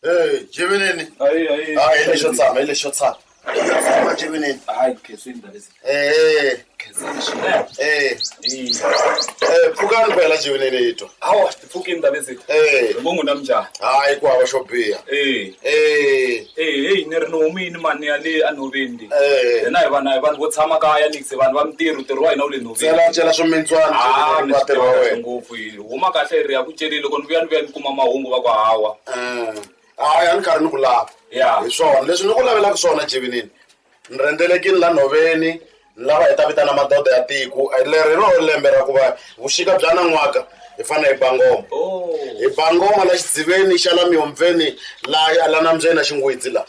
Speaker 6: Hey, Jivinini.
Speaker 11: Ayi ayi.
Speaker 6: Ah, hi lexo tshama, hi lexo tshama. Lexo tshama Jivinini.
Speaker 11: Hayi, khensini ndalezi.
Speaker 6: Eh.
Speaker 11: Khensini swinene.
Speaker 6: Eh. Eh, pfukani phela Jivinini yi twa.
Speaker 11: Hawa, tipfukini ndalezi.
Speaker 6: Eh.
Speaker 11: Ngo n'wina minjhani?
Speaker 6: Hayi ku hava xo biha.
Speaker 11: Eh.
Speaker 6: Eh.
Speaker 11: Eh, hey, ni ri ni humini mani ya le enhoveni le.
Speaker 6: Eh.
Speaker 11: Hina hi vanhu hi vanhu vo tshama kaya niksi vanhu va mintirho ntirho wa hina wu le nhoveni.
Speaker 6: Cela cela swimintswana
Speaker 11: Ah,
Speaker 6: Jivinini
Speaker 11: ni swi
Speaker 6: ntirho wa
Speaker 11: tiva kahle
Speaker 6: wena.
Speaker 11: ngopfu hi huma kahle hi ri ya ku celeni loko ni vuya ni vuya ni kuma mahungu va ku hawa.
Speaker 6: Hayi a ni karhi ni ku lava.
Speaker 11: Ya.
Speaker 6: Hi swona leswi ni ku lavelaka swona Jivinini. Ni rhendzelekini la nhoveni ni lava hi ta vitana madoda ya tiko leri hi roho lembe ra ku va vuxika bya nan'waka hi fanele hi ba ngoma. Hi ba ngoma la xidziveni xa la mihombyeni la la nambyeni na xingwidzi la.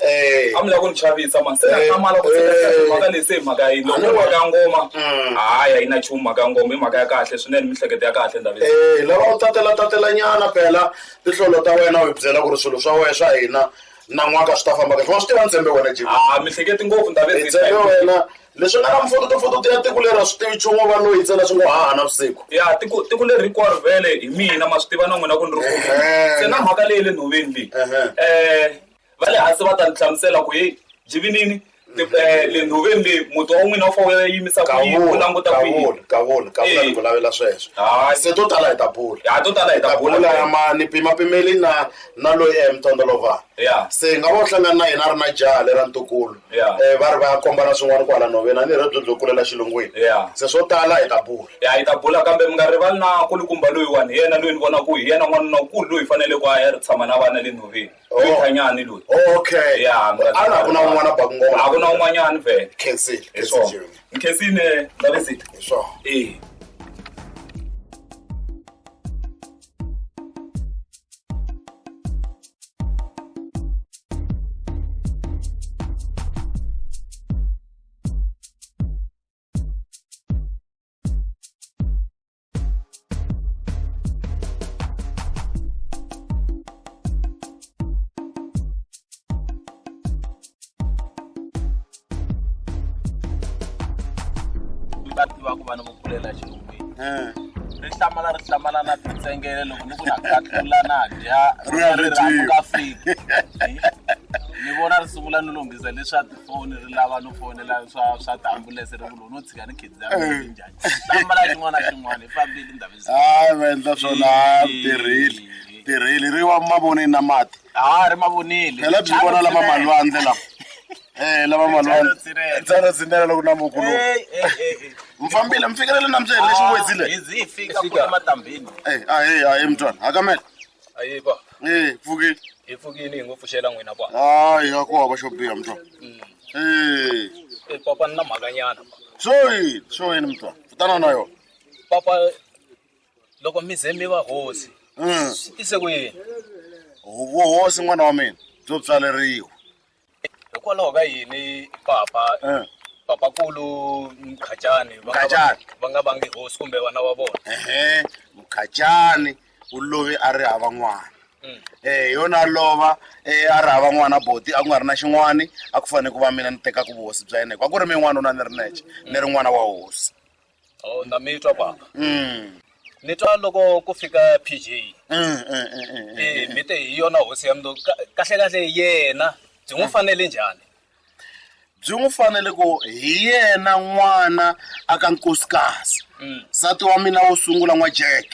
Speaker 6: Eh.
Speaker 11: A mi lava ku ni chavisa mani se na hlamala ku se kahle mhaka leyi se hi mhaka yini loko mhaka ya ngoma hayi a yi na nchumu mhaka ya ngoma i mhaka ya kahle swinene miehleketo ya kahle ndavezi.
Speaker 6: Eh, lava u tatela tatela nyana phela tinhlolo ta wena u hi byela ku ri swilo swa wena swa hina nan'waka swi ta famba kahle wa swi tiva ntshembe wena Jimmy
Speaker 11: Ah, mihleketi ngopfu ndavezi.
Speaker 6: Hi tshembe wena leswi nga na mifototofoto ya tiko leri a swi tivi nchumu va loyi ntsena swi ngo haha na vusiku
Speaker 11: ya tiko tiko leri hinkwaro vhele hi mina ma swi tiva na n'wina ku ni ri kulu se na mhaka leyi le nhoveni leyi eh va le hansi va ta ni hlamusela ku hey jivinini le nhoveni leyi muti wa n'wina wu fanele wu yimisa ku yini wu languta ku yini
Speaker 6: kavula kavula ni ku lavela sweswo se to tala hi ta bula
Speaker 11: ya to tala hi ta bula
Speaker 6: bula ma ni pimapimeli na na loyi em Tondolovan
Speaker 11: ya
Speaker 6: se nga va u hlangana na yena a ri na jaha lera ntukulu
Speaker 11: Ya.
Speaker 6: eh va ri va ya kombana swin'wana kwala nhoveni a ni ri byo byo kulela xilungwini
Speaker 11: ya
Speaker 6: se swo tala hi ta bula
Speaker 11: ya hi ta bula kambe mi nga rivali na kulukumba loyiwani hi yena loyi ni vona ku hi yena n'wanuna-nkulu loyi fanele ku a ya ri tshama na vana le nhoveni loyi thanyani loyi
Speaker 6: okay
Speaker 11: ya mi nga
Speaker 6: a ku na un'wana baku ngoma
Speaker 11: a ku na un'wanyani vhele
Speaker 6: khensile
Speaker 11: hi swona nkhensile ndavezita
Speaker 6: hi swona
Speaker 11: eh
Speaker 9: Va tivaka vana vo kulela xilungwini. Ri hlamala ri hlamala na tintsengele loko ni ku na katlula na dya
Speaker 6: Ri ya ri
Speaker 9: ri rhambuka
Speaker 6: dyiwa.
Speaker 9: fiki. Ni vona ri sungula no lunghisa leswa tifoni ri lava no fonela swa swa tiambulense ri ku loko no tshika ni khidzama
Speaker 6: Eh.
Speaker 9: njhani. Hlamala xin'wana na xin'wana hi fambile ndhawu
Speaker 6: hayi va endla swona hayi tirhile tirhile ri wa mavoneni na mati
Speaker 9: ha ri mavonile
Speaker 6: phela byi vona lama malwandle lama eh lama malwandle tsana tsinela loko na mukulu mfambile mi fikelele na mbyeni lexi ngwedzile
Speaker 9: hi zi hi fika kule matambini
Speaker 6: eh ahe ahe mntwana hakamela
Speaker 15: ayi ba
Speaker 6: eh pfukile
Speaker 15: hi pfukile hi ngo pfuxela n'wina ba
Speaker 6: hayi a ku hava xo biha mntwana eh
Speaker 15: Eh, papa ni na mhakanyana
Speaker 6: swo yini swo yini mntwana futana na yona
Speaker 15: papa loko mi ze mi va hosi swi tise ku yini
Speaker 6: vuhosi n'wana wa mina byo tswaleriwa
Speaker 15: hikwalaho ka yini papa papakulu mkhacani va nga
Speaker 6: Mkhacani.
Speaker 15: va nga vangi hosi kumbe vana va vona
Speaker 6: ehe mkhacani u love a ri hava n'wana eh yona lova eh a ri hava n'wana boti a ku nga ri na xin'wani a ku fanele ku va mina ni tekaka vuhosi bya yena hikuva a ku ri min'wana una ni ri nexe ni ri n'wana wa hosi
Speaker 15: oh na mi twa papa
Speaker 6: Mm.
Speaker 15: ni twa loko ku fika pj
Speaker 6: Mm, mm, mm, mm,
Speaker 15: eh mi te hi yona hosi ya mundzuku kahle kahle yena byi n'wi fanele njhani
Speaker 6: byi n'wi fanele ku hi yena n'wana aka nkosikazi nsati wa mina wo sungula n'wa jack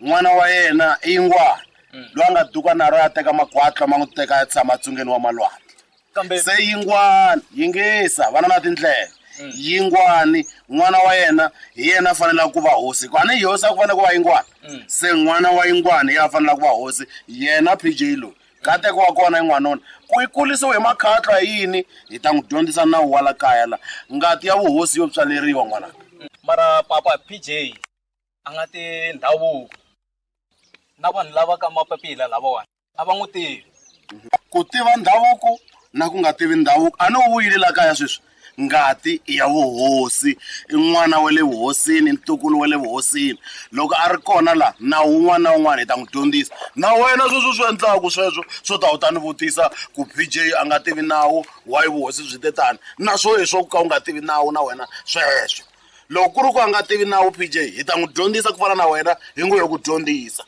Speaker 6: n'wana wa yena i yingwana loyi a nga duka na ro ya teka magwatla ma n'wi teka ya tshama tsungeni wa malwandle se yingwani yingisa vana na tindlela yingwani n'wana wa yena hi yena a fanelaka ku va hosi hikuva a ni hi hosi a ku fanele ku va yingwani se n'wana wa yingwani ya fanelaka ku va hosi yena pj loyi nkateko wa kona i n'wanuna ku i kurisiwe hi makhatla yini hi ta n'wi dyondzisa nawu wa la kaya la ngati ya vuhosi yo tswaleriwa n'wananga
Speaker 15: mara papa pj A nga ti ndhavuko. Na vanhu lava ka mapapila lavawani a va n'wi tivi.
Speaker 6: Ku tiva ndhavuko na ku nga tivi ndhavuko a ni wu vuyile la kaya sweswi ngati i ya vuhosi i n'wana wa le vuhosini ntukulu wa le vuhosini loko a ri kona la nawu wun'wana na wun'wana hi ta n'wi dyondzisa na wena sweswo swi endlaku sweswo swo ta u ta ni vutisa ku pj a nga tivi nawu why vuhosi byi te tani na swo hi swo ka u nga tivi nawu na wena sweswo loko ku ri ku a nga tivi nawu pj hi ta n'wi dyondzisa ku fana na wena hi ngo yo ku dyondzisa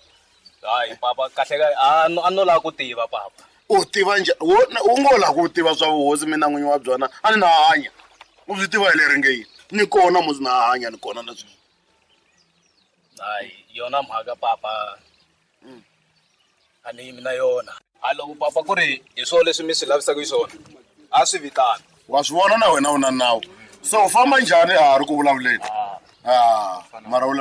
Speaker 15: hayi papa kahle ka a no a no lava ku tiva papa
Speaker 6: u tiva njhani u ngo lava ku tiva swa vuhosi mina n'winyi wa byona a ni na hanya u byi tiva hi leri nge yini ni kona musi na hanya ni kona na sweswi
Speaker 15: hayi yona mhaka papa a ni yimi na yona a loko papa ku ri hi swona leswi mi swi lavisaka xiswona a swi vitani
Speaker 6: wa swi vona na wena u na nawu se u famba njhani a ha ri ku vulavuleni a mara u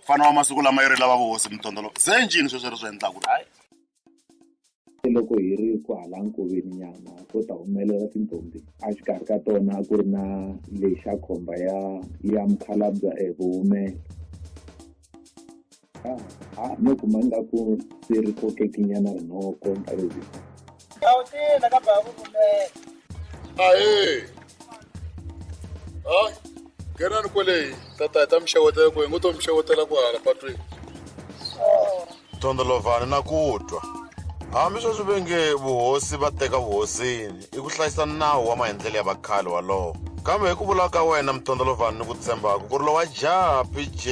Speaker 6: fana wa masiku lama yi ri lava vuhosi mutondolo se njhini sweswo ri swi endlaku
Speaker 16: Loko hi ri kwahala nkoveni nyana ko ta humelela tintombi exikarhi ka tona a ku ri na lexa khomba ya ya mukhalabya eVuhumela a no kuma ingaku se ri kokekinyana rinoko nkarhi
Speaker 9: Gawutini ka bava Vumela.
Speaker 17: Ahee. Hayi, nghenani kweleyi tata hi ta mi xewetela ku hi ngo to mi xewetela ku hala patwini.
Speaker 6: Thondolovhani na ku twa. Hambi sweswi ve nge vuhosi va teka vuhosini i ku hlayisa nawu wa maendlelo ya vakhale walowo. Kambe hi ku vula ka wena Mthondolovhani ni ku tshembaku ku ri lowa jaha PJ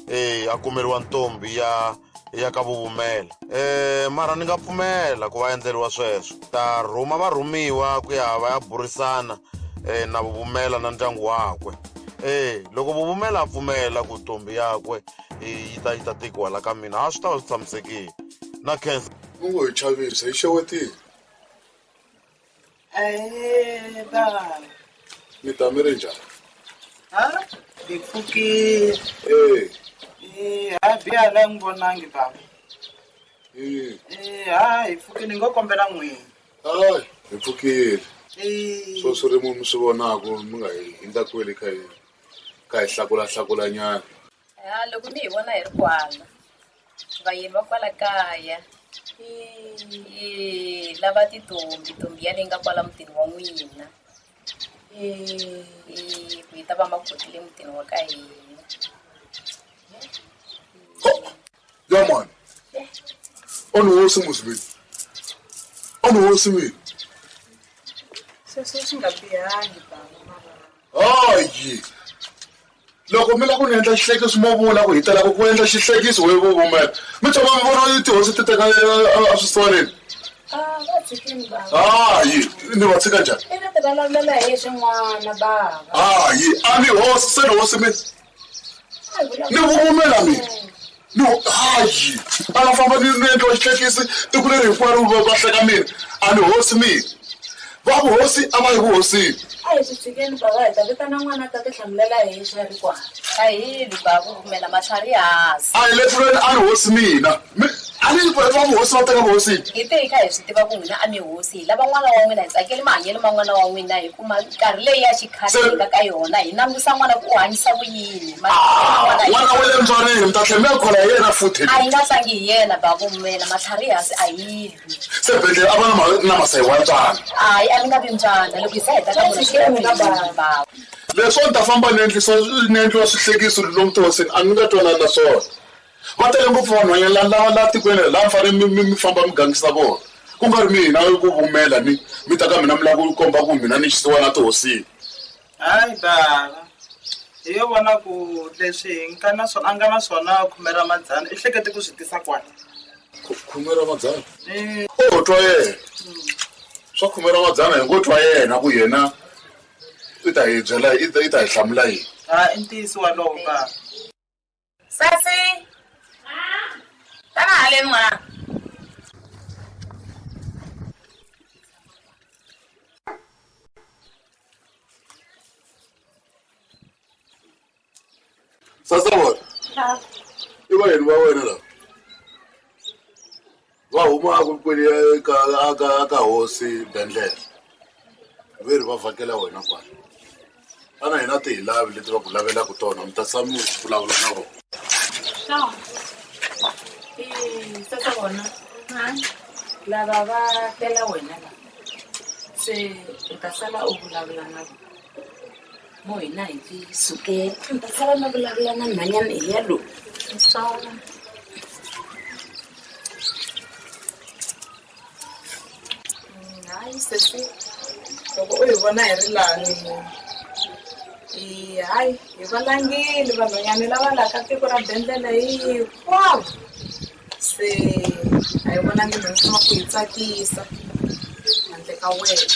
Speaker 6: e a kumeriwa ntombi ya ya ka vuvumela e mara ni nga pfumela ku va endleriwa sweswo ta rhuma varhumiwa ku ya va ya burisana e na vuvumela na ndyangu wakwe e loko vuvumela a pfumela ku ntombi yakwe yi ta yi ta tekiwa la ka mina a swi ta va swi tshamisekile na khensa
Speaker 17: U ngo hi chavisa hi xewetile
Speaker 5: Ahee baba.
Speaker 17: Mi ta mi ri njhani?
Speaker 5: Ha? Hi pfukile.
Speaker 17: Eh.
Speaker 5: Eh, ha biha la n'wi vonangi baba.
Speaker 17: Eh.
Speaker 5: Eh, ha hi pfukile ngo kombela n'wina.
Speaker 17: Hayi, hi pfukile.
Speaker 5: Eh.
Speaker 17: Swo swi ri mi swi vonaka mi nga hi hindza kwele kha hi kha hi hlakula hlakula nyana.
Speaker 10: Ha loko mi hi vona hi ri kwala. Vayeni va kwala kaya. Eh, lava tintombi, ntombi yaleyi nga kwala mutini wa n'wina. Eh, ku yi ta va makoti le mutini wa ka hina.
Speaker 17: Ya mani. A ni hosi musi mina. A ni hosi mina.
Speaker 5: Sweswo swi nga bihangi baba mara.
Speaker 17: Hayi. Loko mi lava ku ni endla xihlekiso mo vula ku hi tala ku endla xihlekiso we vuvumela. Mi tshama mi vona tihosi ti teka a swisiwaneni.
Speaker 10: Ah, va tshikeni baba.
Speaker 17: Hayi, ni va tshika njhani?
Speaker 10: I nga ti vulavulela hi swin'wana baba.
Speaker 17: Hayi, a ni hosi se ni hosi mina. Ni vuvumela mina. Ni hayi, a nga famba ni ni endliwa xihlekisi tiko leri hinkwaro va va hleka mina. A ni hosi mina. Va vuhosi a va yi vuhosini.
Speaker 10: A hi swi tshikeni baba hi ta vitana n'wana a ta tihlamulela hi swa ri kwala. A hi lwi baba vumela matlhari hansi.
Speaker 17: A hi le tlulweni a ni hosi mina. Mi a ni va vuhosi va teka vuhosini.
Speaker 10: Hi te hi kha hi swi tiva ku n'wina a mi hosi hi lava n'wana wa n'wina hi tsakeli mahanyelo ma n'wana wa n'wina hi ku minkarhi leyi ya xikhale hi nga ka yona hi langusa n'wana ku u hanyisa ku yini
Speaker 17: N'wana wa le ntswaneni mi ta tlhela mi ya khola hi yena futhi.
Speaker 10: A hi nga tlangi hi yena baba vumela matlhari hansi a hi lwi.
Speaker 17: Se bendlele a va na na masayi wa ntswana.
Speaker 10: Hayi a mi nga vi mbyana loko hi se heta ka vona swi ta baba.
Speaker 17: Leswo ni ta famba ni endlisa ni endliwa swihlekiso lomu tihosini a ni nga twanani na swona. Va tele ngopfu vanhwanyana lava la tikweni leri la mi fanele mi mi mi famba mi gangisa vona ku nga ri mina ku vumela ni mi ta ka mina mi lava ku komba ku mina ni xisiwana tihosini.
Speaker 5: Hayi bava. Hi yo vona ku leswi hi nga na swona a nga na swona khume ra madzana i hlekete ku swi tisa kwala.
Speaker 17: Khume ra madzana? O twa yena. Swa khume ra madzana hi ngo twa yena ku yena i ta hi byela i ta i ta hi hlamula yini.
Speaker 5: Ha i ntiyiso walowo bava.
Speaker 10: Sesi! Tana haleni n'wana.
Speaker 17: Sasa vona. I vayeni va wena lava. Va huma ku kwele ka ka ka hosi Bendlela. Ve ri va vhakela wena kwala. Xana hina ti hi lavi leti va ku lavelaka tona mi ta tshama mi vulavula na vona.
Speaker 10: Swona.
Speaker 18: Sasa vona lava va tela wena la se u ta sala u vulavula na vona mo hina hi ti sukela u ta sala na vulavula na nhwanyana hi ya lowu.
Speaker 10: Swona.
Speaker 5: Hayi sesi, loko u hi vona hi ri lani i hayi hi valangile vanhwanyana lava la ka tiko ra Bendlela hinkwavo se a hi vonangi nhwanyana wa ku hi tsakisa handle ka wena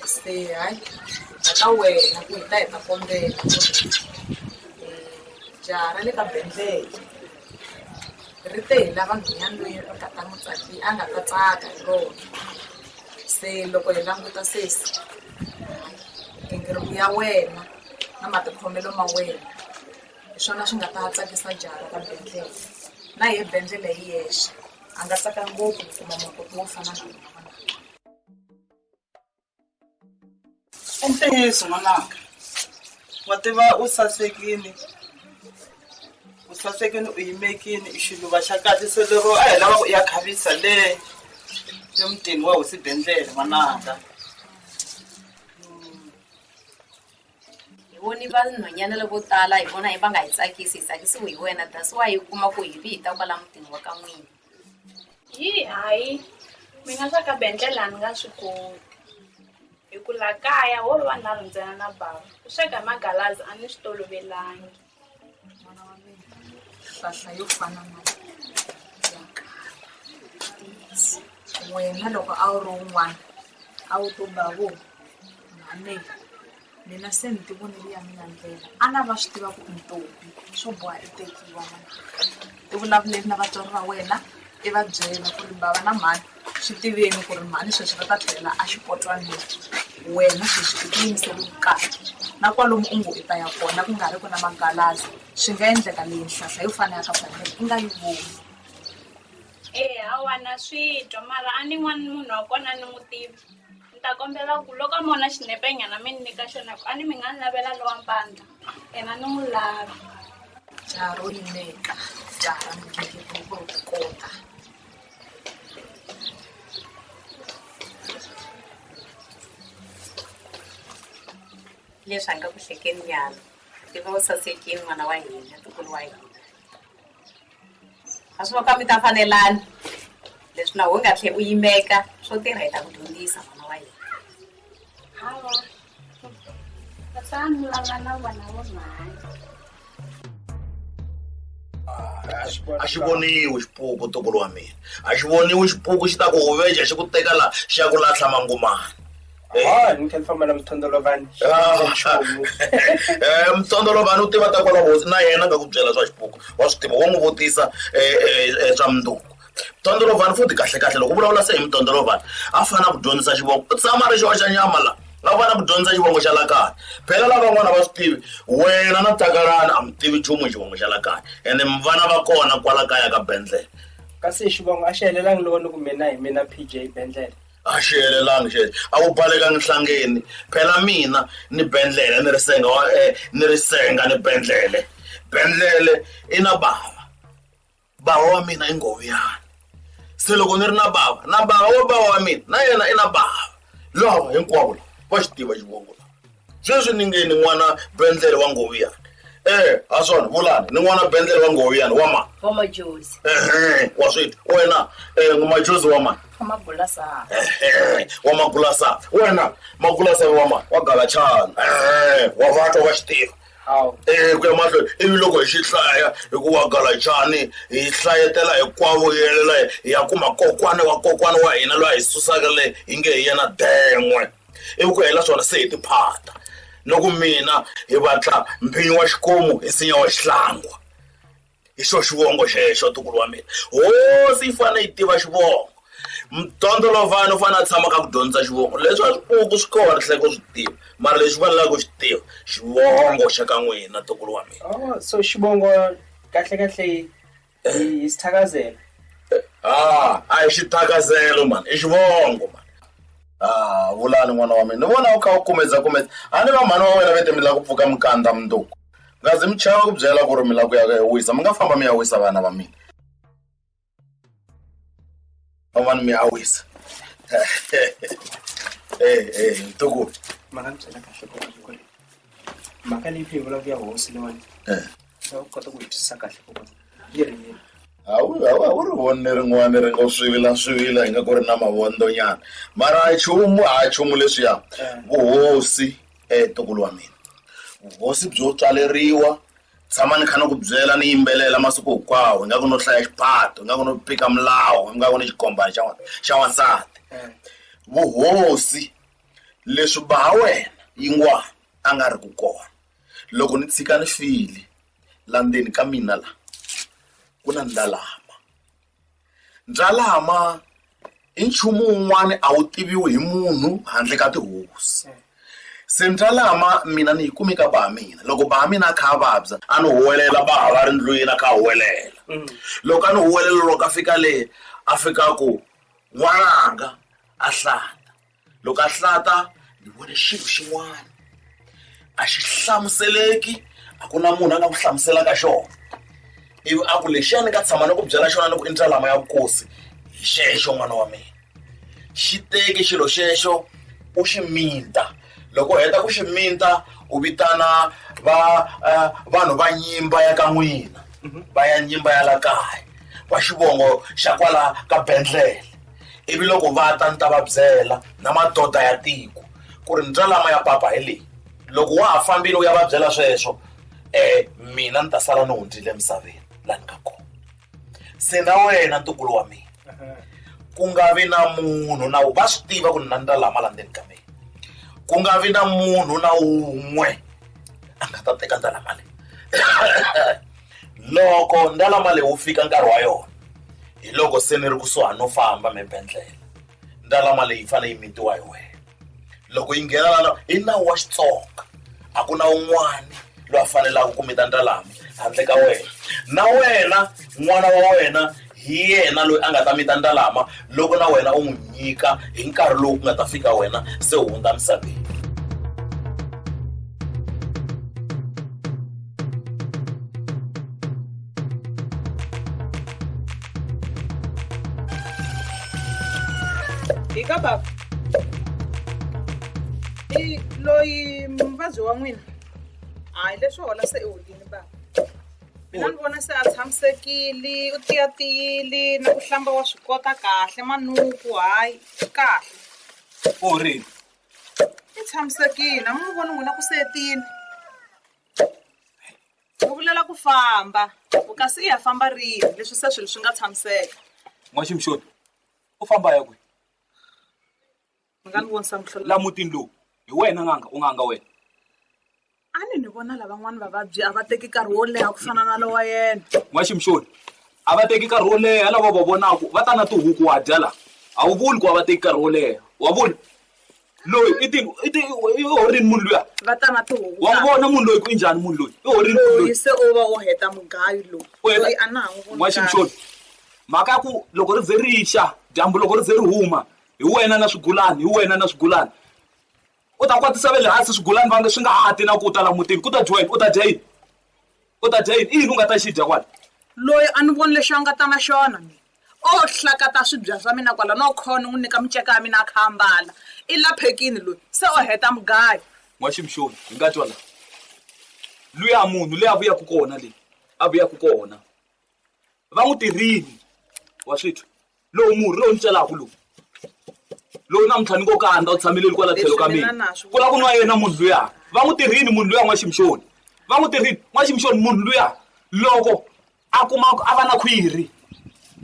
Speaker 5: se hayi ta ka wena ku hi ta hi ta kombela ku ri jaha ra le ka Bendlela ri te hi lava nhwanyana loyi a nga ta n'wi tsaki a nga ta tsaka hi rona se loko hi languta sesi migingiriko ya wena na matikhomelo ma wena hi swona swi nga ta tsakisa jaha ra ka Bendlela na ye Bendlela hi yexe a nga tsaka ngopfu ku kuma makoti wo fana na wena n'wananga. I ntiyiso n'wananga wa tiva u sasekile u sasekile u yimekile i xiluva xa kahle se lero a hi lava ku ya khavisa le emutini wa hosi Bendlele n'wananga.
Speaker 18: Hi voni vanhwanyana lavo tala hi vona va nga hi tsakisi hi tsakisiwe hi wena that's why u kuma ku hi vi hi ta kwala mutini wa ka n'wina.
Speaker 10: Yi hayi mina swa ka Bendlela a ni nga swi koti hi ku la kaya ho va vanharhu ntsena na bava ku sweka hi magalazi a ni swi tolovelangi.
Speaker 5: N'wana wa mina hlahla yo fana na ya kala wena loko a wu ri wun'wana a wu to ba vo mhani mina se ni ti vonele ya mina ndlela a na va swi tiva ku i ntombi swo boha i tekiwa n'wana i vulavuleni na vatswari va wena i va byela ku ri bava na mhani swi tiveni ku ri mhani sweswi va ta tlhelela exipotwanini wena sweswi i tiyimisele vukati na kwalomu u ngo i ta ya kona ku nga ri ku na magalazi swi nga endleka leyi nhlahla yo fana ya ka Bendele i nga yi voni.
Speaker 10: Eya hawa na swi twa mara a ni n'wana munhu wa kona ni n'wi tivi ni ta kombela ku loko a mona xinepenyana mi ni nyika xona ku a ni mi nga ni lavela lowa mpandla yena ni n'wi lava.
Speaker 5: Jaha ro yimeka jaha ra migingiriko ro tikota.
Speaker 18: Leswi a nga ku hlekeni nyana tiva u sasekile n'wana wa hina ntukulu wa hina. A swi va mi ta fanelana leswi na u nga tlhe u yimeka swo tirha hi ta ku dyondzisa n'wana wa hina.
Speaker 10: Hawa va ni vulavula na vona vo mhani.
Speaker 6: A xi voniwi xipuku ntukulu wa mina a xi voniwi xipuku xi ta ku huveja xi ku teka la xi ya ku lahla mangumani.
Speaker 13: Ah, ni tlhela ni famba na Mthondolovhani.
Speaker 6: Eh, Mthondolovhani u tiva ta kwala hosi na yena nga ku byela swa xipuku wa swi tiva wo n'wi vutisa eh, eh, eh, swa mundzuku Mthondolovhani futhi kahle kahle loko u vulavula se hi Mthondolovhani a fana ku dyondzisa xivongo u tshama ri xoxa nyama la a fana ku dyondzisa xivongo xa la kaya phela lavan'wana va swi tivi wena na Takalani a mi tivi nchumu hi xivongo xa la kaya ene vana va kona kwala kaya ka Bendlele
Speaker 13: Kasi xivongo a xi helelangi loko ni ku mina hi mina PJ Bendlele.
Speaker 6: A xi helelangi xexo a wu balekangi nhlangeni phela mina ni bendlele ni ri senga wa eh, ni ri senga ni bendlele bendlele i na bava bava wa mina i ngoviyani se loko ni ri na bava na bava wa bava wa mina na yena i na bava lava hinkwavo lava va xi tiva xivongo lava sweswi ni nge ni n'wana bendlele wa ngoviyani eh ha swona vulani ni n'wana bendlele wa ngoviyani wa mani
Speaker 18: wa majozi
Speaker 6: ehe wa swi twa wena eh majozi wa mani
Speaker 5: wa magulasana
Speaker 6: ehe wa magulasana wena magulasana wa mani wa galachana ehe wa vatwa wa xi tiva Eh ku ya mahlweni ivi loko hi xi hlaya hi ku wa galachani hi hlayetela hinkwavo hi helela hi ya kuma kokwana wa kokwana wa hina loyi a hi susaka le hi nge hi yena den'we ivi ku hela swona se hi tiphata loko mina hi vatla mphinyi wa xikomu hi nsinya wa xihlangwa hi xo xivongo xexo ntukulu wa mina hosi yi fanele yi tiva xivongo mtondolovhani u fanele a tshama ka ku dyondza xivongo leswi a swipuku swi kona hleko swi tiva mara lexi fanelaka ku xi tiva xivongo xa ka n'wina ntukulu wa mina
Speaker 13: Oh, so xivongo kahle kahle hi xithakazelo
Speaker 6: ah a hi xithakazelo mani i xivongo mani ah vulani n'wana wa mina ni vona u kha u kumedza kumedza a ni va mhani wa wena vete mi lava ku pfuka mikandza munduku Nga zi mi chava ku byela ku ri mi lava ku ya ya wisa mi nga famba mi ya wisa vana va mina fambani mi ya wisa eh eh ntukulu
Speaker 13: Ma nga ni byela kahle kokwana ku ri mhaka leyi phi yi vulaka ya hosi leyiwani
Speaker 6: Eh.
Speaker 13: ndza ku kota ku yi twisisa kahle kokwana yi ri yini
Speaker 6: a wu a wu a wu ri voni rin'wana ri ngo swivila swivila hi nga ku ri na mavondzonyana mara a nchumu a nchumu leswiya vuhosi eh ntukulu wa mina vuhosi byo tswaleriwa tshama ni kha ni ku byela ni yimbelela masiku hinkwawo ingaku no hlaya xiphato ingaku no pika milawu ingaku ni xikombani xa xa wansati vuhosi leswi ba wena yingwana a nga ri ku kona loko ni tshika ni file la ndzeni ka mina la ku na ndalama ndalama i nchumu wun'wani a wu tiviwi hi munhu handle ka tihosi se ndalama mina ni yi kume ka ba mina loko ba mina a kha a vabya a ni huwelela ba va ri ndlwini a kha a huwelela loko a ni huwelela loko a fika le a fika ku n'wananga a hlata loko a hlata ni vone xilo xin'wana a xi hlamuseleki a ku na munhu a nga ku hlamuselaka xona ivi a ku lexiya ni nga tshama ni ku byela xona ni ku i ndzalama ya vukosi hi xexo n'wana wa mina xi teke xilo xexo u xi minta loko u heta ku xi minta u vitana va eh, vanhu va nyimba ya ka n'wina va ya nyimba ya la kaya va xivongo xa kwala ka bendlele ivi loko va ta ni ta va byela na madoda ya tiko ku ri ndzalama ya papa hi leyi loko wa ha fambile u ya va byela sweswo um mina ni ta sala ni hundzile emisaveni laha ni nga kona se na wena ntukulu wa mina ku nga vi na munhu na va swi tiva ku ni na ndzalama la ndzeni ka mina ku nga vi na munhu na wun'we a nga ta teka ndzalama leyi loko ndalama leyi wu fika nkarhi wa yona hi loko se ni ri kusuhani no famba mibendlele ndalama leyi yi fanele yi mitiwa hi wena loko yi nghena lana i nawu wa xitsonga a ku na un'wani loyi a fanelaka ku mita ndalama handle ka wena na wena n'wana wa wena hi yena loyi a nga ta mita ndalama loko na wena u n'wi nyika hi nkarhi lowu ku nga ta fika wena se u hundza misaveni
Speaker 5: hi ka baba i loyi muvabyi wa n'wina hayi leswo hola se i holini baba mina ni vona se a tshamisekile u tiyatiyile na ku hlamba wa swi kota kahle manuku hayi kahle
Speaker 11: u horini
Speaker 5: i tshamisekile a mi n'wi voni n'wina ku se tiyile u vulela ku famba ku kasi i ya famba rini leswi se swilo swi nga tshamiseka
Speaker 11: n'waximxoni u famba ya kwihi
Speaker 5: mi nga ni vonisa muhlolo
Speaker 11: la mutini lowu hi wena n'anga u n'anga wena
Speaker 5: a ni ni vona lavan'wana vavabyi a va teki nkarhi wo leha ku fana na lowa yena
Speaker 11: n'waximxoni a va teki nkarhi wo leha lava va vonaku va ta na tihuku wa dya la a wu vuli ku a va teki nkarhi wo leha wa vula loyi i ti i ti i horini munhu luya
Speaker 5: va ta na tihuku
Speaker 11: wa n'wi vona munhu loyi ku i njhani munhu loyi i horini munhu
Speaker 5: loyi
Speaker 11: loyi
Speaker 5: se o va o heta mugayo loyi
Speaker 11: U heta-
Speaker 5: loyi a na ha n'wi voni kahle.
Speaker 11: n'waximxoni mhaka ya ku loko ri ze ri xa dyambu loko ri ze ri huma hi wena na swigulani hi wena na swigulani u ta kwatisa ve le hansi swigulani va nga swi nga ha ti na ku ta la mutini ku ta dyiwa yini u ta dya yini u ta dya yini i yini u nga ta xi dya kwala
Speaker 5: loyi a ni voni lexi a nga ta na xona mina o hlakata swibya swa mina kwala no khona n'wi nyika miceka ya mina a kha a mbala i laphekini loyi se o heta mugayo
Speaker 11: n'waximxoni hi nga twa la luya munhu leyi a vuyaka kona leyi a vuyaka kona va n'wi tirhini wa swi twa lowu murhi lowu ni celaka lowu lowu namuntlha ni ngo kandza u tshameleli kwala tlhelo ka
Speaker 5: Leswi
Speaker 11: mina
Speaker 5: mina na swi
Speaker 11: ku lava ku nwa yena munhu luya va n'wi tirhini munhu luya n'waximxoni va n'wi tirhini n'waximxoni munhu luya loko a kuma a va na khwiri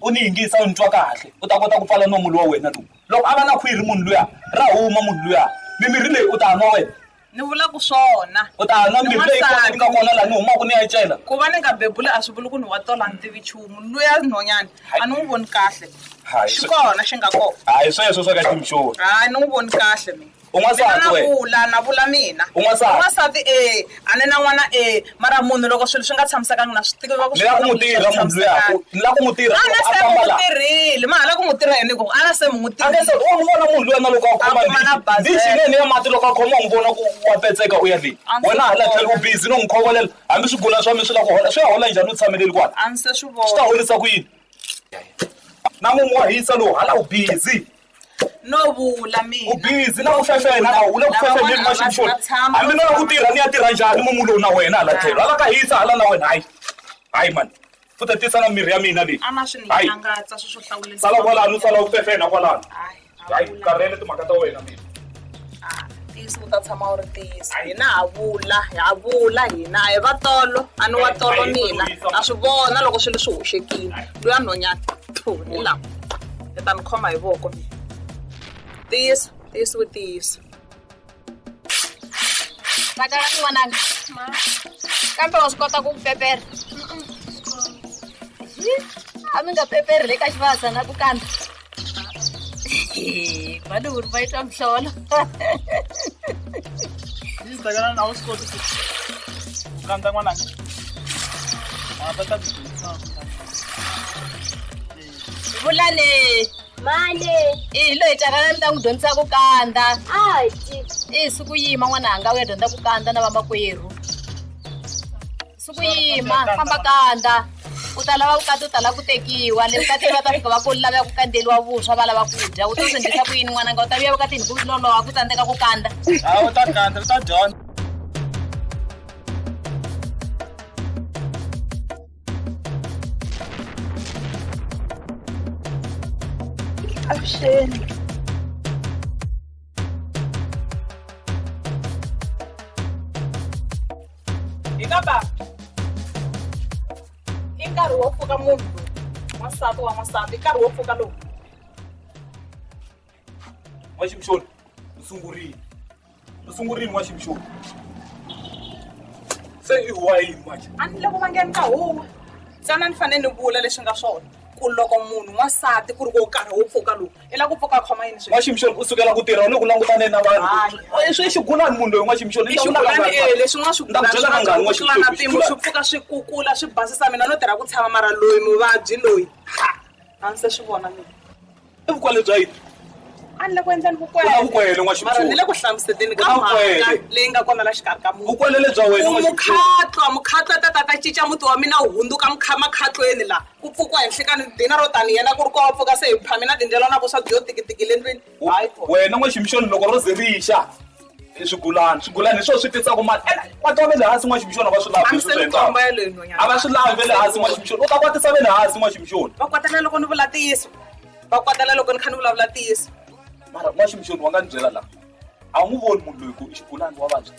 Speaker 11: u ni yingisa u ni twa kahle u ta kota ku pfala nomu lowa wena lowu loko a va na khwiri munhu luya ra huma munhu luya mimirhi leyi u ta nwa wena
Speaker 5: ni vula ku swona
Speaker 11: u ta nwa mirhi leyi kona ni nga kona laha ni humaka ni ya yi cela
Speaker 5: ku va ni nga bebuli a swi vuli ku ni wa tola ni tivi nchumu luya nhonyani a ni n'wi voni kahle
Speaker 11: Hayi,
Speaker 5: Xi kona xi nga kona.
Speaker 11: Hayi sweswo swa ka ximxoni.
Speaker 5: Hayi ni n'wi voni kahle mina.
Speaker 11: U n'wansati
Speaker 5: Mina na
Speaker 11: wena?
Speaker 5: vula na vula mina.
Speaker 11: U n'wansati?
Speaker 5: N'wansati e a ni na n'wana e mara munhu loko swilo swi nga tshamisekanga na swi tiva ku
Speaker 11: Ni lava ku n'wi tirha munhu luya. Ni lava ku n'wi tirha.
Speaker 5: Ana
Speaker 11: A
Speaker 5: se
Speaker 11: famba
Speaker 5: mi n'wi
Speaker 11: laha.
Speaker 5: tirhile ma ha lava ku n'wi tirha yini ku ana se mi n'wi
Speaker 11: A nge se
Speaker 5: tirhile.
Speaker 11: u n'wi vona munhu luya na loko a khoma
Speaker 5: A kuma na
Speaker 11: ndichi. Ndichi
Speaker 5: bazele.
Speaker 11: yinene ya mati loko a khoma u n'wi vona ku wa petseka u ya le.
Speaker 5: A ndzi
Speaker 11: Wena hala
Speaker 5: vona.
Speaker 11: tlhelo u busy no n'wi khovolela hambi swigulana swa mina swi lava ku hola swi ya hola njhani u tshameleli kwala.
Speaker 5: A ndzi se swi
Speaker 11: Swi ta
Speaker 5: vona.
Speaker 11: horisa ku yini? Na mumu wa hisa lowu hala u busy.
Speaker 5: No vula mina.
Speaker 11: U busy na ku fefena na u le ku
Speaker 5: Lava
Speaker 11: fefeneni
Speaker 5: van'wana
Speaker 11: ma
Speaker 5: a va
Speaker 11: ximxoni.
Speaker 5: va tshama
Speaker 11: Hambi no lava ku tirha ni ya tirha njhani mumu lowu na wena hala tlhelo. Hala ka hisa hala na wena hayi. Hayi man. Futhi tisa na mirhi ya mina leyi.
Speaker 5: A na swi ni
Speaker 11: Hayi.
Speaker 5: nyangatsa swi swo hlawulekisa.
Speaker 11: Sala kwalano sala u fefena kwalano. Hayi karhele timhaka ta wena mina.
Speaker 5: Ntiyiso wu ta tshama wu ri ntiyiso. Hina ha vula, ha vula hina a hi va tolo, a ni wa tolo mina. Na swi vona loko swilo swi hoxekile. Luya nhwanyana, thu hi lawa. Ni ta ni khoma hi voko mina. Ntiyiso, ntiyiso i ntiyiso.
Speaker 19: Takalani n'wananga kambe wa swi kota ku pepera a mi nga peperi le ka xivasa na ku kanda valuri va yitwa mihlolo
Speaker 9: Takalani a wu swi koti ku ku kandza n'wananga. A va ta ku dyondzisa ku kandza.
Speaker 19: vulani
Speaker 2: Male.
Speaker 19: I loyi Takalani ta n'wi dyondzisa ku kanda
Speaker 2: Ati.
Speaker 19: I siku yima n'wananga u ya dyondza ku kanda na vamakwerhu siku yima famba kanda u ta lava vukati u ta lava ku tekiwa le vukatini va ta fika va ku lava ku kandzeriwa vuswa va lava ku dya u ta swi endlisa ku yini n'wananga u ta vuya vukatini ku loloha ku tsandzeka ku kanda
Speaker 9: A u ta kandza u ta dyondza.
Speaker 5: Avuxeni. Hi ka baba. I nkarhi wo pfuka munhu lowu. N'wansati wa n'wansati, i nkarhi wo pfuka lowu.
Speaker 11: N'waximxoni u sungurile. U sungurile n'waximxoni. Se i huwa yini manje?
Speaker 5: A ni le ku vangeni ka huwa. Ntsena ni fanele ni vula leswi nga swona. Ku loko munhu n'wansati ku ri ku nkarhi wo pfuka lowu, i lava ku pfuka a khoma yini sweswi?
Speaker 11: N'waximxoni u sukela ku tirha u le ku langutaneni na vanhu.
Speaker 5: Hayi.
Speaker 11: I xigulani munhu loyi n'waximxoni.
Speaker 5: I xigulani e leswi nga swi
Speaker 11: Ni ta ku byela kangani
Speaker 5: ku tlula na
Speaker 11: n'waximxoni
Speaker 5: mpimo swi pfuka swi kukula swi basisa mina no tirha ku tshama mara loyi muvabyi loyi ha a ndzi se swi vona mina.
Speaker 11: I vukwele bya yini?
Speaker 5: A ni le ku endleni vukwele.
Speaker 11: U na vukwele, n'waximxoni.
Speaker 5: Mara ni le ku hlamuseteni ka
Speaker 11: U na
Speaker 5: mhaka
Speaker 11: vukwele.
Speaker 5: leyi nga kona la xikarhi ka muti.
Speaker 11: Vukwele lebya wena,
Speaker 5: Ku
Speaker 11: n'waximxoni.
Speaker 5: mukhatlwa, mukhatlwa ta ta ta cinca muti wa mina wu hundzuka makhatlweni la. Ku pfukiwa hi nhlikani dina ro tani yena ku ri ko pfuka se hi phame na tindlela na vuswa byo tikitiki le ndlwini. Hayi kona.
Speaker 11: Wena n'waximxoni loko ro ze ri xa swigulani swigulani hi swona swi tisaka mali ene kwata va le hansi n'waximxoni a va swi lavi
Speaker 5: A mi
Speaker 11: leswi
Speaker 5: se
Speaker 11: swi
Speaker 5: ni komba
Speaker 11: endlaka.
Speaker 5: yaleyo nhwanyana.
Speaker 11: A va swi lavi va le hansi n'waximxoni u ta kwatisa va le hansi n'waximxoni.
Speaker 5: Va kwatela loko ni vula ntiyiso. Va kwatela loko ni kha ni vulavula ntiyiso.
Speaker 11: Mara n'waximxoni wa nga ni byela laha a wu n'wi voni munhu loyi ku i xigulani wa vabya.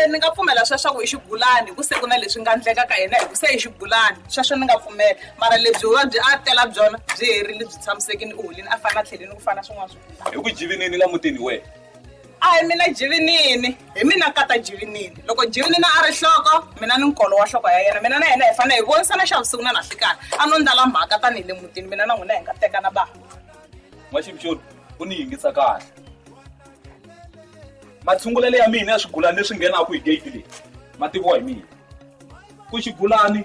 Speaker 5: Ni nga pfumela sweswo i xigulani hi ku se ku na leswi nga endleka ka yena hi ku se i xigulani sweswo ni nga pfumela mara lebyi vuvabyi a tela byona byi herile byi tshamisekile u holini a fana tlheleni ku fana swin'wana swigulani.
Speaker 11: Hi ku jivinini la mutini wena.
Speaker 5: A hi mina jivinini hi mina kata jivinini loko jivinini a ri nhloko mina ni nkolo wa nhloko ya yena mina na yena hi fanele hi vonisana xa vusiku na nhlikani a no ndlala mhaka tanihi le mutini mina na n'wina hi nga tekana ba.
Speaker 11: N'waximxoni u ni yingisa kahle. Matshungulelo ya mina ya swigulani leswi nghenaka hi gate leyi ma tiviwa hi mina. Ku xigulani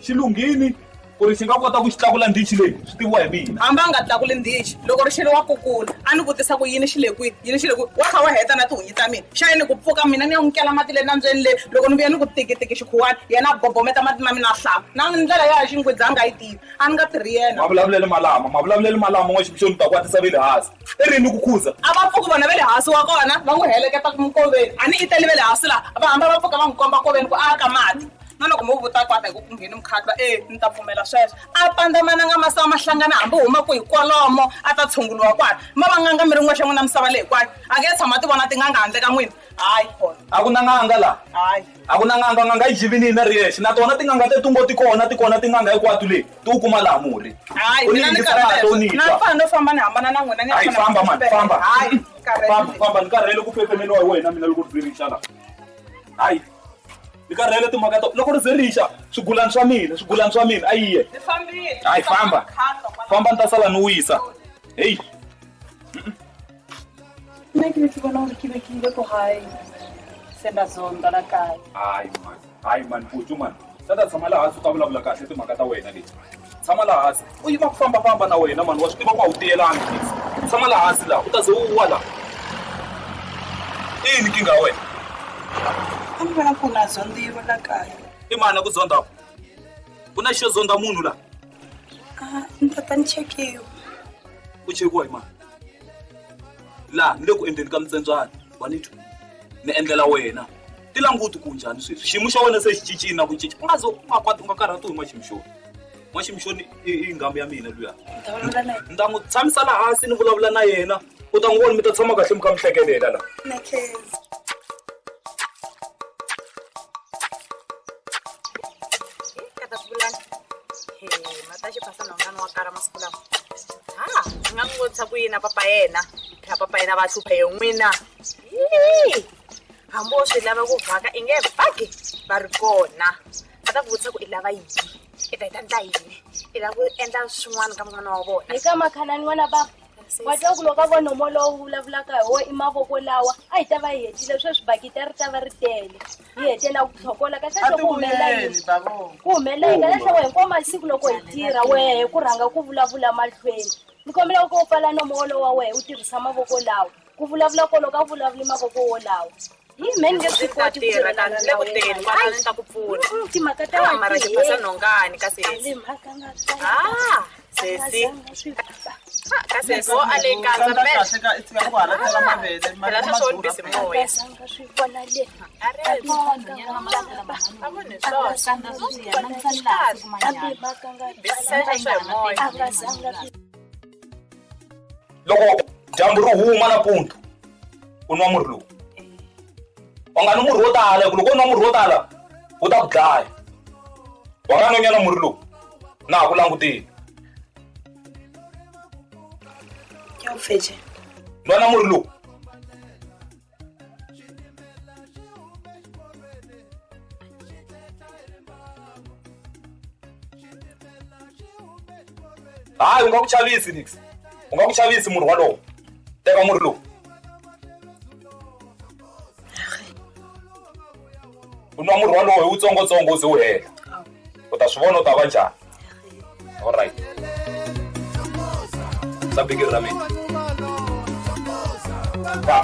Speaker 11: xi lunghini ku ri xi nga kota ku xi tlakula ndichi leyi swi tiviwa hi mina.
Speaker 5: Hambi a nga tlakuli ndichi loko ri xele wa kukula a ni vutisa ku yini xi le kwihi yini xi le kwihi wa kha wa heta na tihunyi ta mina xa yini ku pfuka mina ni ya n'wi kela mati le nambyeni le loko ni vuya ni ku tikitiki xikhuwani yena a bobometa mati ma mina a hlamba na ndlela ya xingwidza a nga yi tivi a ni nga tirhi yena.
Speaker 11: Mavulavulelo malama mavulavulelo malama n'waximxoni u ta kwatisa ve le hansi i rini ku khuza.
Speaker 5: A va pfuki vona ve le hansi wa kona va n'wi heleketa nkoveni a ni i tele ve le hansi laha va hamba va pfuka va n'wi komba nkoveni ku a ka mati na loko mo vuta kwata hi ku ku ngheni mukhatlwa e ni ta pfumela sweswo a pandza mananga masawa ma hlangana hambi huma ku hi kwalomo a ta tshunguliwa kwala ma va n'anga mi ri n'wexe n'wina misava leyi hinkwayo a nge tshama ti vona tin'anga handle ka n'wina hayi kona.
Speaker 11: A ku na n'anga laha.
Speaker 5: Hayi.
Speaker 11: A ku na n'anga n'anga yi jivinini na ri yexe na tona tin'anga teto ngo ti kona ti kona tin'anga hinkwato leyi ti wu kuma laha murhi.
Speaker 5: Hayi
Speaker 11: U ni
Speaker 5: mina ni
Speaker 11: yingisa kahle u ni
Speaker 5: karhele na
Speaker 11: twa.
Speaker 5: fana no famba ni hambana na n'wina ni ya
Speaker 11: Hayi
Speaker 5: fana
Speaker 11: famba mani famba.
Speaker 5: Hayi ni karhele.
Speaker 11: Famba famba ni karhele ku fefemeliwa hi wena mina loko ri rixa laha. Hayi ni karhele timhaka to loko ri ze rixa swigulani swa mina swigulani swa mina a yi ye.
Speaker 5: Ni fambile.
Speaker 11: Hayi famba.
Speaker 5: Mukhatlwa kwala.
Speaker 11: Famba ni ta sala ni wisa. Heyi.
Speaker 5: Nna ke be ke bona gore ke be ke ile ko gae se nda zonda la kae.
Speaker 11: Hayi man, hayi man, Putu man. Tata tshama laha hansi u ta vulavula kahle timhaka ta wena leti. Tshama laha hansi. U yima ku fambafamba na wena mani, wa swi tiva ku a wu tiyelangi please. Tshama laha hansi laha, u ta ze u wa laha. I yini nkingha ya wena?
Speaker 5: A ni vona ku na zondiwa la kaya.
Speaker 11: I mani a ku zondaka? Ku na xo zonda munhu laha?
Speaker 5: Ah, ni ta ta ni chekiwa.
Speaker 11: U chekiwa hi mani? Laha ni le ku endleni ka mutsembyana, wa ni twa? Ni endlela wena. Ti languti ku njhani sweswi? Xiyimo xa wena se xi cincile na ku cinca. U nga ze u nga kwati u nga karhatiwi hi N'waximixoni. N'waximixoni i i nghamu ya mina luya.
Speaker 5: Ni ta vulavula na yena.
Speaker 11: Ni ta n'wi tshamisa laha hansi ni vulavula na yena. U ta n'wi vona mi ta tshama kahle mi kha mi hlekelela laha.
Speaker 5: Na khensa.
Speaker 10: Tata Bulani. He, mata xiphasa nhongani wa kala masiku lawa. Ha, ni nga n'wi vutisa ku yini na papa yena. Phela papa yena va hlupha hi n'wina. Hii! Hambi wo swi lava ku vhaka i nge vhaki va ri kona. Va ta ku vutisa ku i lava yini, i ta yi ta endla yini, i lava ku endla swin'wana ka n'wana wa vona.
Speaker 2: Hi ka makhalani n'wana bava wa twa ku loko a vo nomo lowu vulavulaka hi wo i mavoko lawa a hi ta va hi hetile sweswi bakiti a ri ta va ri tele hi hete na ku tlhokola kahlekahle ku humelela yini ku humelela yini kahlekahle wehe hinkwawo masiku loko hi tirha wehe ku rhanga ku vulavula mahlweni ni kombela ku u pfala nomo wolowo wa wehe u tirhisa mavoko lawa ku vulavula kolo ka vulavuli mavoko wolawo hi me ni nge swi koti ku
Speaker 10: tirha
Speaker 2: tirhelana
Speaker 10: ni le
Speaker 2: na
Speaker 10: ku teni
Speaker 2: wena
Speaker 10: kwalano ni ta ku pfuna
Speaker 2: timhaka ta
Speaker 10: Ah, mara xiphasa nhongani ka sesi ah sesi ka sesi wo a le kandza
Speaker 9: kahle ka i tshika ku halatela mavele
Speaker 10: phela sweswo ni bisi moya
Speaker 2: swi vona le
Speaker 11: Loko dyambu ri huma nampundzu u nwa murhi lowu. U nga nwi murhi wo tala hikuva loko u nwa murhi wo tala wu ta ku dlaya. Wa nga nwanyana murhi lowu na ha ku langutile. Nwana murhi lowu. Hayi u nga ku chavisi nix. U nga ku chavisi murhi walowo. Teka murhi lowu. U nwa murhi walowo hi wutsongotsongo u ze u hela. U ta swi vona u ta va njhani. Alright. Sa bikiri ra mina. Va.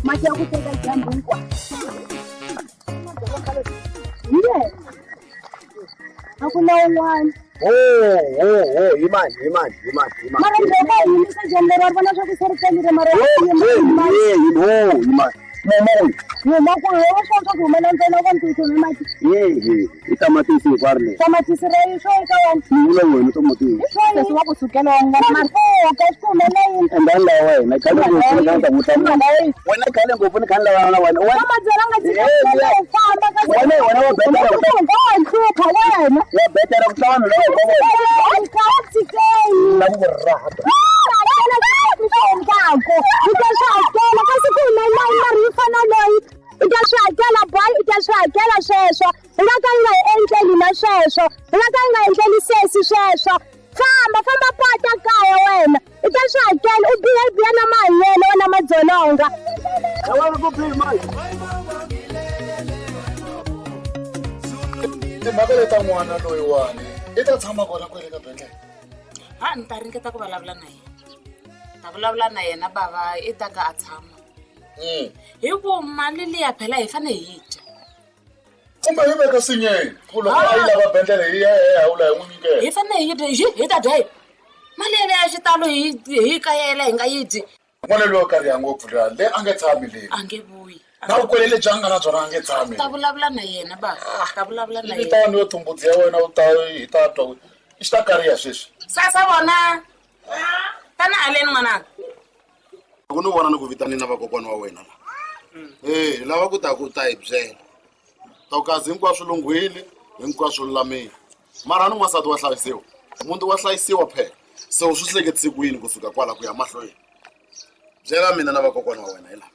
Speaker 2: Mati ya ku teka dyambu hinkwayo hi yena a ku na un'wana
Speaker 7: Oh, oh, oh, yimani, yimani, yimani, yimani.
Speaker 2: mara loko a humisa dyambu leri wa ri vona swa ku se ri pelile mara
Speaker 7: Oh, hey, hey, oh, yimani. Mama uyu.
Speaker 2: huma ku huma swa swa ku humela ntsena ku ntiyiso hi mati
Speaker 7: Hey, hey, i tamatisi hinkwaro leri.
Speaker 2: tamatisi ra yi swo eka wena
Speaker 7: Ni vula wena tamatisi.
Speaker 2: sesi wa ku sukela wa nga pfuka swi humelela yini
Speaker 7: And then la wena, khale ngopfu ni kha ni ta ku hlamula. Wena khale ngopfu ni kha ni lavana na wena. Wena
Speaker 2: madzolonga
Speaker 7: Hey, yeah.
Speaker 2: famba ka
Speaker 7: Wena wena wa betera ku
Speaker 2: nga wa hlupha wena
Speaker 7: wa betera ku tlula vanhu lava hinkwavo.
Speaker 2: tshikeni
Speaker 7: La ku ku raha.
Speaker 2: nkaku u ta swi hakela kasi ku humelela yi mari yi fana loyi u ta swi hakela boy u ta swi hakela sweswo u nga ka u nga endleli na sweswo u nga ka u nga endleli sesi sweswo famba famba pata kaya wena u ta swi hakela u biha biha na mahanyelo wena madzolonga
Speaker 17: Timhaka leta n'wana loyiwani i ta tshama kona kwele ka bendlele.
Speaker 18: Ha ni ta ringeta ku vulavula na yena. Ta vulavula na yena bava i ta ka a tshama. Hi ku mali liya phela hi fanele hi dya.
Speaker 17: Kumbe hi veka sinyeni ku loko a yi lava bendlele hi ya hi hawula hi n'wi nyikela.
Speaker 18: Hi fanele hi dya hi hi ta dya yini? Mali yeleyo ya xitalo hi hi kayela hi nga yi dyi.
Speaker 17: N'wana loyi wa kariha ngopfu luya le a nge tshami le.
Speaker 18: A nge vuyi.
Speaker 17: Na vukwele lebyi a nga na byona a nge tshami.
Speaker 18: Ta vulavula na yena bava. Ta vulavula na
Speaker 17: I
Speaker 18: yena.
Speaker 17: vitani yo thumbudzi ya wena u ta hi ta twa ku i xi ta kariha sweswi.
Speaker 18: Sasa vona. Tana haleni n'wananga.
Speaker 6: Loko ni vona ni ku vitanini na vakokwana wa wena la. Eh, hi lava ku ta ku ta hi byela. Ta ku kazi hinkwaswo lunghwile, hinkwaswo lulamile. Mara ni n'wansati wa hlayisiwa. Muti wa hlayisiwa phela. Se u swi hleketise ku yini kusuka kwala ku ya mahlweni? Byela mina na vakokwana wa wena hi laha.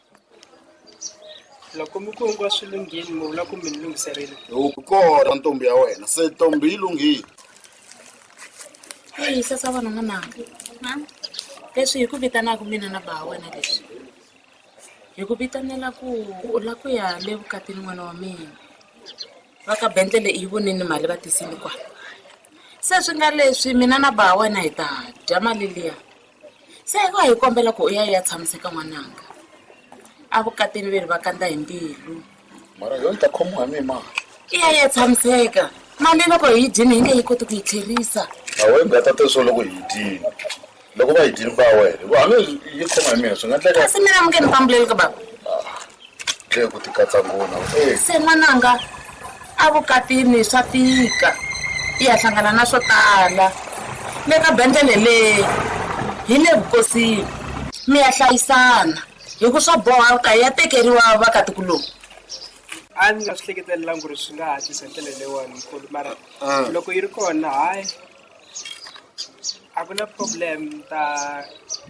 Speaker 13: Loko mi ku hinkwaswo lunghile mi vula ku mi ni lunghiserile.
Speaker 6: U kona ntombi ya wena, se ntombi yi lunghile.
Speaker 18: Heyi sasa vona n'wananga. Leswi hi ku vitanaka mina na ba wena leswi. Hi ku vitanela ku u la ku ya le vukatini n'wana wa mina. Va ka bendlele i yi vonini mali va tisini kwala. Se swi nga leswi mina na ba wena hi ta dya mali liya. Se hi hi kombela ku u ya ya tshamiseka n'wananga. A vukatini veri va kandza hi mbilu.
Speaker 17: Mara yo yi ta khomiwa hi mina mali.
Speaker 18: I ya ya tshamiseka. Mali loko hi yi dyini hi nge yi koti ku yi tlherisa.
Speaker 17: A we nga ta teswo loko hi yi dyini. Loko va yi dyini ba wena. Hikuva hambi yi khoma hi mina swi nga endleka.
Speaker 18: Kasi mina mi nge ni pambuleli ka baba.
Speaker 17: Tlhe ku ti katsa ngona. Eh.
Speaker 18: Se n'wananga a vukatini swa tika. I ya hlangana na swo tala. Le ka bendlele le hi le vukosini. Mi ya hlayisana. Hi ku swa boha ka ya tekeriwa vakatikuloni.
Speaker 13: A ni nga swi hleketelelangi ku ri swi nga hatlisa hi ndlela leyiwani mkhulu mara loko yi ri kona hayi a ku na problem ta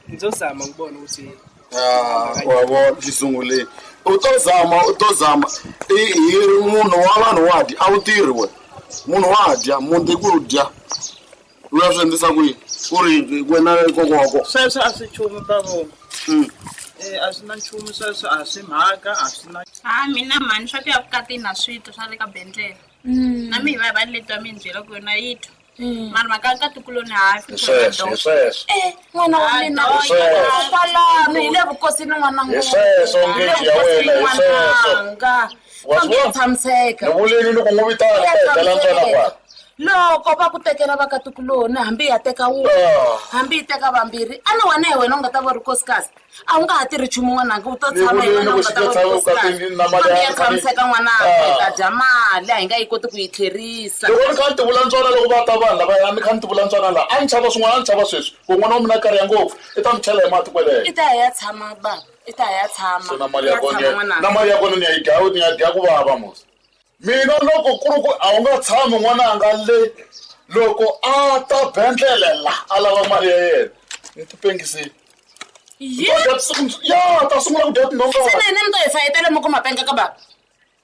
Speaker 13: ndzo zama ku vona ukuthi
Speaker 6: Ah, wa vona xisunguleni. U to zama, u to zama. I hi munhu wa vanhu wa dya, a wu tirhi wena. Munhu wa dya, muti ku dya. U ya swi endlisa ku yini? Ku ri wena kokwa wa kona.
Speaker 9: Sweswo a swi nchumu bavo. Eh, a swi na nchumu sweswo a swi mhaka a swi na.
Speaker 10: Ha mina mhani swa ku ya vukatini a swi twa swa le ka bendlela. Na mi hi va hi va letwa mi ni byela ku yona yi twa. Mara mhaka ya nkatikuloni hayi
Speaker 17: Hi sweswo, hi sweswo.
Speaker 18: Eh, n'wana wa mina
Speaker 17: Hi sweswo.
Speaker 18: kwalano hi le vukosini n'wana
Speaker 17: Hi sweswo ngeji ya wena, hi sweswo.
Speaker 18: n'wananga.
Speaker 17: Wa swi
Speaker 18: Onge
Speaker 17: vona?
Speaker 18: tshamiseka.
Speaker 17: Ni vulini loko n'wi vitana
Speaker 18: Ya
Speaker 17: ta hi dlala ntswana kwala.
Speaker 18: Loko va ku tekela vakatikuloni hambi ya teka wun'we hambi yi teka vambirhi a ni wena hi wena u nga ta va ri nkosikazi a wu nga ha tirhi nchumu n'wananga u to
Speaker 17: Ni
Speaker 18: tshama hi
Speaker 17: vulini
Speaker 18: wena u
Speaker 17: ku
Speaker 18: nga
Speaker 17: xi
Speaker 18: ta
Speaker 17: ta
Speaker 18: va ri
Speaker 17: tshama
Speaker 18: nkosikazi
Speaker 17: vukatini na mali
Speaker 18: hambi
Speaker 17: ya
Speaker 18: ya tshamiseka n'wananga hi ta dya mali a hi nga yi koti ku yi tlherisa.
Speaker 17: Loko ni kha ni tivula ntswana loko va ta vanhu lava a ni kha ni tivula ntswana laha a ni chava swin'wana a ni chava sweswi ku n'wana wa mina a kariha ngopfu i ta mi chela hi mati kweleyo.
Speaker 18: I ta ya ya tshama baba i ta ya tshama
Speaker 17: So na mali ya
Speaker 18: ya
Speaker 17: kona
Speaker 18: tshama n'wananga.
Speaker 17: na mali ya kona ni ya yi dya ni ya dya ku vava mos. Mina loko ku ri ku a wu nga tshami n'wananga le loko a ta bendlele la a lava mali ya yena ni ti pengisile. Ya ta sungula ku dya tinhonga.
Speaker 18: Se na hina mi to hi fayetela mi ku mapenga ka baba.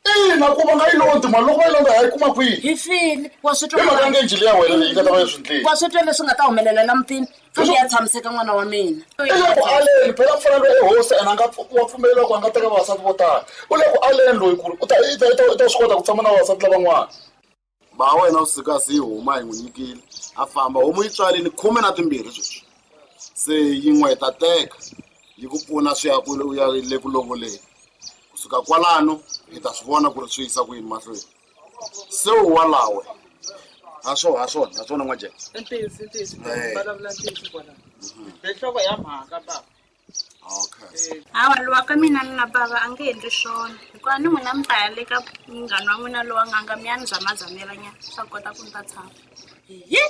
Speaker 17: Ina ku va nga yi londzi mali loko va yi londza hi yi kuma kwihi?
Speaker 18: Hi file wa swi twa
Speaker 17: Hi mhaka ngeji leya wena leyi nga ta va yi swi ndlile.
Speaker 18: wa swi twa leswi nga ta humelela la mutini fambi ya tshamiseka n'wana wa mina.
Speaker 17: I le ku aleni phela ku fana loyi i hosi ene a nga wa pfumeleriwa ku a nga teka vavasati vo tala. U le ku aleni loyi ku ri u ta i ta i ta i ta swi kota ku tshama na vavasati lavan'wana.
Speaker 6: Ba wena u suka se yi huma hi n'wi nyikile a famba homu yi tswalini 12 sweswi. Se yin'we hi ta teka yi ku pfuna swi ya ku u ya le ku lovoleni. Kusuka kwalano hi ta swi vona ku ri swi yisa ku yini mahlweni. Se u walawe. Ha swona, ha swona, ha swona n'waJeke.
Speaker 9: I ntiyiso, i ntiyiso.
Speaker 6: Eh.
Speaker 9: Vulavula ntiyiso kwalano. Hi nhloko ya mhaka baba.
Speaker 6: Okay.
Speaker 10: Hawa lowa ka mina ni na bava a nge endli swona hikuva ni n'wina mi ta ya le ka munghana wa n'wina lowa nganga mi ya ni zamazamela nyana swa kota ku ni ta tshama.
Speaker 18: Yi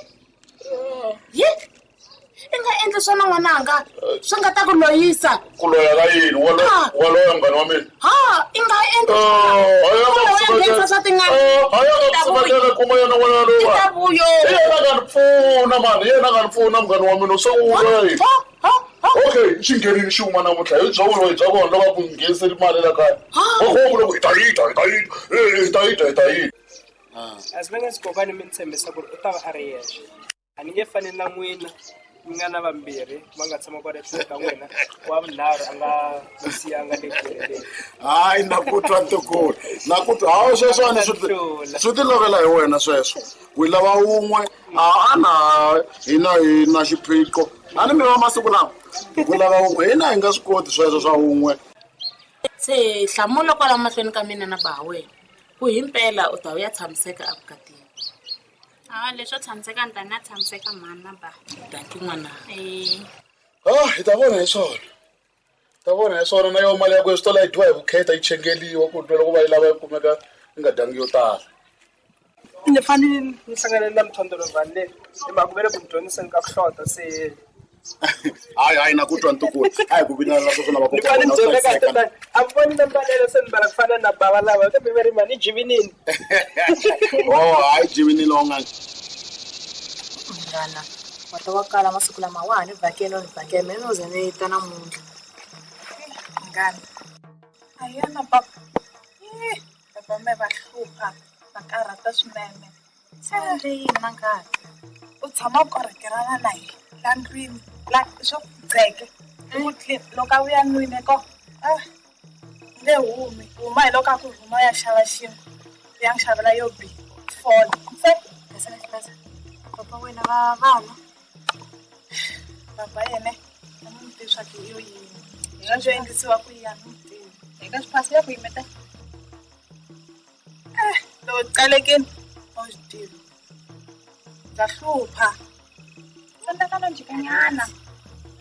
Speaker 18: yi i nga endli swona n'wananga swi nga ta ku loyisa.
Speaker 17: Ku loya ka yini? Wa loya
Speaker 18: Ah.
Speaker 17: wa loya munghana wa mina.
Speaker 18: Ha i nga endli
Speaker 17: Oh, a ya
Speaker 18: swona.
Speaker 17: nga
Speaker 18: Wa nghenisa swa tin'anga.
Speaker 17: A ya nga
Speaker 18: I ta vuya.
Speaker 17: kusuka kuma yena n'wana lowa.
Speaker 18: I ta vuyo.
Speaker 17: Hi yena a nga ni pfuna mani, hi yena a nga ni pfuna munghana wa mina se u loya yini? Okay, xi nghenile xi huma namuntlha hi bya vuloyi bya kona loko a ku ngheniseli mali la kaya. Wa ku loko hi ta yi dya, hi ta yi dya, eh, hi ta yi dya, hi ta yi dya.
Speaker 13: As long as kokwana mi ni tshembisa ku ri u ta va a ri yexe. A ni nge fani na n'wina mi nga na vambirhi va nga tshama kwale tlhelo ka n'wina wa vunharhu a nga mi siya a nga le ku
Speaker 6: Hayi na ku twa ntukulu. Na ku twa hawu sweswiwani swi swi ti lovela hi wena sweswo. Ku yi lava wun'we a a na hina hi na xiphiqo. A ni mi va masiku lawa.
Speaker 17: Ku lava wun'we hina hi nga swi koti sweswo swa wun'we.
Speaker 18: Se hlamula kwala mahlweni ka mina na baha wena ku himpela u ta u ya tshamiseka evukatini.
Speaker 10: A leswo tshamiseka ni ta ni ya tshamiseka mhani na ba.
Speaker 18: Danki n'wana.
Speaker 10: Eh.
Speaker 17: Ah, hi ta vona hi swona. Ta vona hi swona na yona mali ya ku swi tola yi dyiwa hi vukheta yi chengeliwa ku loko va yi lava yi kumeka yi nga dyangi yo tala.
Speaker 13: Ni fanele ni hlangane na mthondolovhani le hi mhaka ve le ku ni dyondziseni ka ku hlota se
Speaker 17: Hayi hayi na ku twa ntukulu. A hi ku vilela sweswo na
Speaker 13: ni fanele ni dyondza kahle tani a mi voni na mbalelo se ni mbala ku fana na bava lava kambe va ri mani jivinini.
Speaker 17: Oh, hayi jivinini wa nga.
Speaker 20: Munghana wa ta wa kala masiku lama wa ha ni vhakela no ni vhakela mina no ze ni ta namuntlha.
Speaker 5: Munghana a hi yena papa Ih, papa me va hlupha va karhata swinene se endle yini na ngati u tshama u korhekelana na yena la ndlwini la swo gceke loko a vuya nwini ko ah nge humi huma hi loko a ku rhuma u ya xava xinkwa u ya n'wi xavela yo bi fole se
Speaker 20: papa wena va vanwa
Speaker 5: baba yena a ni n'wi tivi swa ku yo yini hi nga swo endlisiwa ku yini a ni n'wi tivi hi nga swi phasi ya ku yimeta eh loko qalekeni a wu swi tivi bya hlupha tsandeka no jikanyana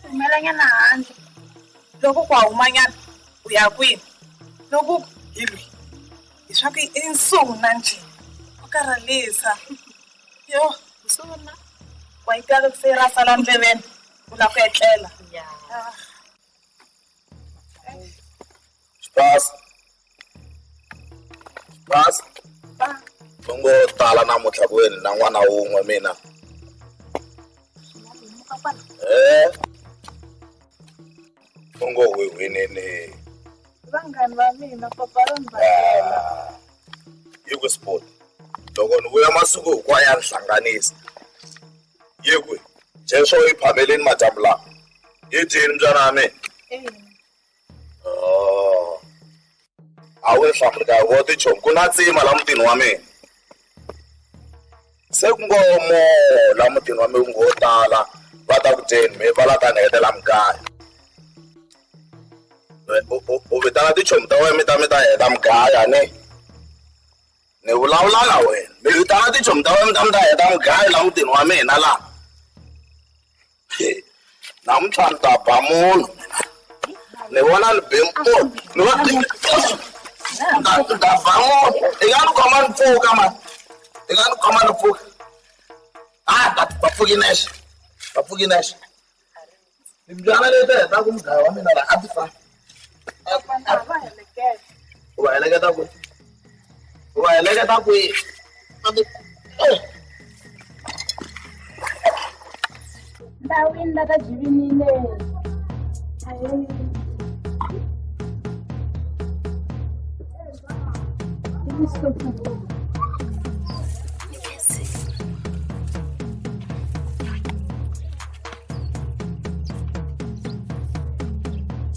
Speaker 5: humelanyana handle loko ku humanyana u ya kwini loko hi lwi hi swa ku i nsuna njhe u karhalisa yo nsuna wa yi twa loko se ra sala ndleveni u lava ku etlela Ah.
Speaker 6: Xipasi. Xipasi. Mi ngo tala namuntlha ku weni na n'wana wun'we mina. Eh. U ngo hwihwinini.
Speaker 5: Vanghani va mina papa ro ni vhakela.
Speaker 6: Yi ku sport. Loko ni vuya masiku hinkwayo ya ni hlanganisa. Yi ku Jesu yi phameleni madyambu lawa. Yi dyini mbyana ya mina. Oh. A wu hlamuli ka vo tichomi ku na tsima la mutini wa mina. Se ku ngo mo la mutini wa mina ku ngo tala va ta ku dyeni mi va la ta ni hetela mugayo. U vitana tichomi ta wena mi ta mi ta heta mugayo a ni. Ni vulavula na wena. Mi vitana tichomi ta wena mi ta mi ta heta mugayo la mutini wa mina la. Namuntlha ni ta ba munhu mina. Ni vona ni be munhu. Ni vona ni ta ni ta ba munhu. I nga ni khoma ni pfuka mani. I nga ni khoma ni pfuka. Ah, ta ta pfuki nexe. Ta pfuki nexe. Timbyana leti hetaka mugayo wa mina la a ti fani. U va heleketa kwihi? U va heleketa kwihi?
Speaker 2: Ndhawini la ka jivinile.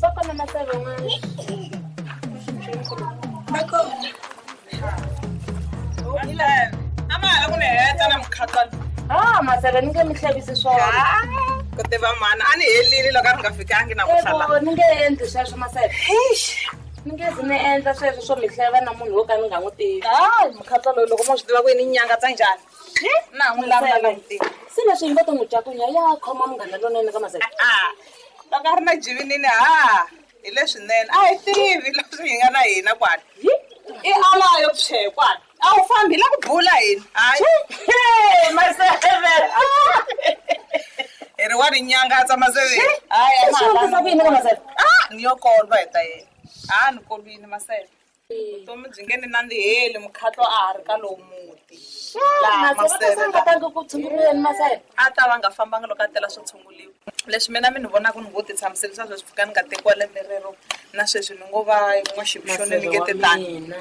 Speaker 2: Va kona maseve n'wana.
Speaker 5: Va kona. A ma ha la ku ni heta na mukhatsana.
Speaker 18: Ah, maseve ni nge mi hlevisi swona.
Speaker 5: Ku tiva mhani a ni helile loko a ri nga fikangi namuntlha la.
Speaker 18: Ebo, ni nge endli sweswo maseve. Ni nge zi ni endla sweswo swo mi hleva na munhu wo ka ni nga n'wi tivi.
Speaker 5: Hayi mukhatsa loyi loko mo swi tiva ku yini nyangatsa njhani. Na ha n'wi lavula na n'wi tivi.
Speaker 18: Se leswi hi ngo to n'wi cakunya ya khoma munghana lonene ka maseve.
Speaker 5: Loko a ri na jivinini ha hi leswinene a hi tivi leswi hi nga na hina kwala. I alayo pye kwala. A wu fambi hi la ku bula hina. Hayi.
Speaker 18: Maseve.
Speaker 5: Hi ri wa ri nyangatsa maseve. Hayi a ma
Speaker 18: Swi
Speaker 5: ha
Speaker 18: endlisa ku yini ka maseve?
Speaker 5: Ah, ni yo kolwa hi ta yena. A ni kolwini maseve. Vutomi byi nge ni nandziheli mukhatlo a ha ri ka lowu muti. Laha
Speaker 18: Maseve
Speaker 5: Maseve
Speaker 18: va nga tangi ku tshunguriweni maseve.
Speaker 5: A ta va nga fambanga loko a tela swo tshunguliwa. Leswi mina mi ni vonaka ni ngo ti tshamisekisa sweswi pfuka ni nga tekiwa lembe rero na sweswi ni ngo va n'waxivixoni ni nge tetani.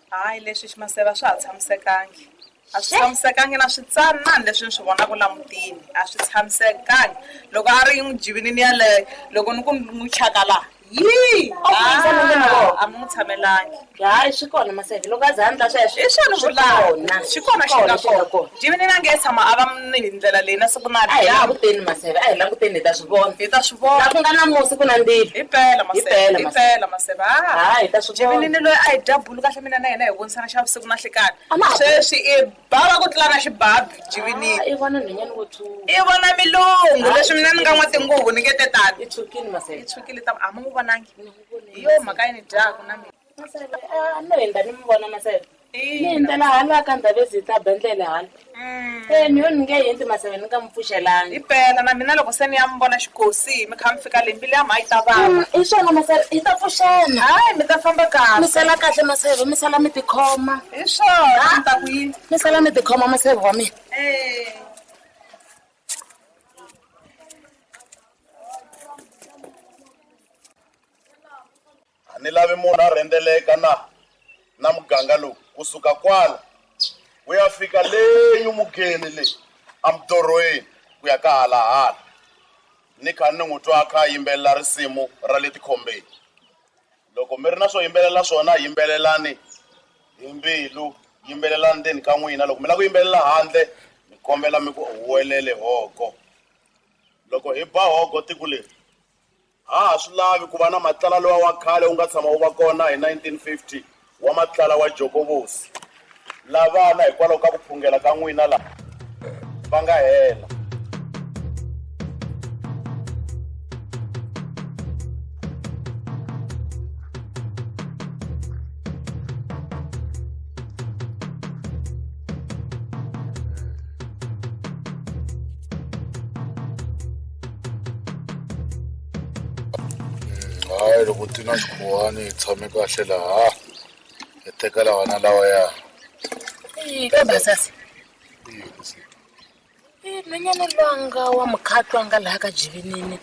Speaker 5: Hayi leswi ximaseve a swa ha tshamisekangi. A swi tshamisekangi na switsanana leswi ni swi vonaka la mutini a swi tshamisekangi. Loko a ri n'wi jivinini yaleyo loko ni ku ni n'wi chaka laha Yi!
Speaker 10: A wu yisa nhundzu na vona.
Speaker 5: A mi n'wi tshamelangi.
Speaker 18: Hayi swi kona Maseve loko a za a endla sweswo.
Speaker 5: Hi swona
Speaker 18: Swi
Speaker 5: vulaka.
Speaker 18: kona.
Speaker 5: Xi kona xi nga
Speaker 18: xi nga
Speaker 5: kona. Jivinini a nge tshama a va ni hi ndlela leyi na siku na
Speaker 18: A hi
Speaker 5: dyambu.
Speaker 18: languteni Maseve, a hi languteni hi ta swi vona.
Speaker 5: Hi ta swi vona.
Speaker 18: La ku nga na musi ku na ndzilo.
Speaker 5: Hi pela Maseve.
Speaker 18: Hi pela
Speaker 5: Hi
Speaker 18: Maseve.
Speaker 5: pela Maseve.
Speaker 18: Ha, hi ta swi vona.
Speaker 5: Jivinini loyi a hi dya bulu kahle mina na yena hi vonisana xa vusiku na nhlikani.
Speaker 18: A ma ha
Speaker 5: Sweswi i bava ku tlula na xibabi Jivinini.
Speaker 18: I vona nhwanyana wo tshuka.
Speaker 5: I vona milungu leswi mina ni nga n'wa tinguvu ni nge tetani.
Speaker 18: I tshukile Maseve.
Speaker 5: I tshukile ta a mi n'wi vonangi. Hi yo mhaka yi ni dyaka na mina.
Speaker 18: Maseve, a no hindza ni mi vona Maseve. Ni hindzela hala ka Ndhavezitha bendlele hala. Eh ni yo ni nge hindzi Maseve ni nga mi pfuxelangi.
Speaker 5: Hi pela na mina loko se ni ya mi vona xikosi mi kha mi fika le mbilu ya mha yi ta vava.
Speaker 18: Hi swona Maseve hi ta pfuxana.
Speaker 5: Hayi mi ta famba kahle.
Speaker 18: Mi sala kahle Maseve mi sala mi tikhoma.
Speaker 5: Hi swona mi ta ku yini.
Speaker 18: Mi sala mi tikhoma Maseve wa mina.
Speaker 5: Eh.
Speaker 6: A ni lavi munhu a rhendzeleka na na muganga lowu kusuka kwala ku ya fika le nyumugeni le emudorweni ku ya ka halahala ni kha ni n'wi twa a kha a yimbelela risimu ra le tikhombeni loko mi ri na swo yimbelela swona yimbelelani hi mbilu yimbelelani ndzeni ka n'wina loko mi lava ku yimbelela handle ni kombela mi ku huwelele hoko loko hi ba hoko tiko leri ha ha swi lavi ku va na matlala lowa wa khale wu nga tshama wu va kona hi 1950 wa matlala wa jokovosi lavana hikwalaho ka ku phungela ka n'wina la va nga hela
Speaker 17: Hayi loko ti na xikhuwani hi tshame kahle laha hi teka lawa na lawaya
Speaker 18: Kambe sesi. I nhwanyana lwanga wa mukhatwa nga laha ka Jivinini.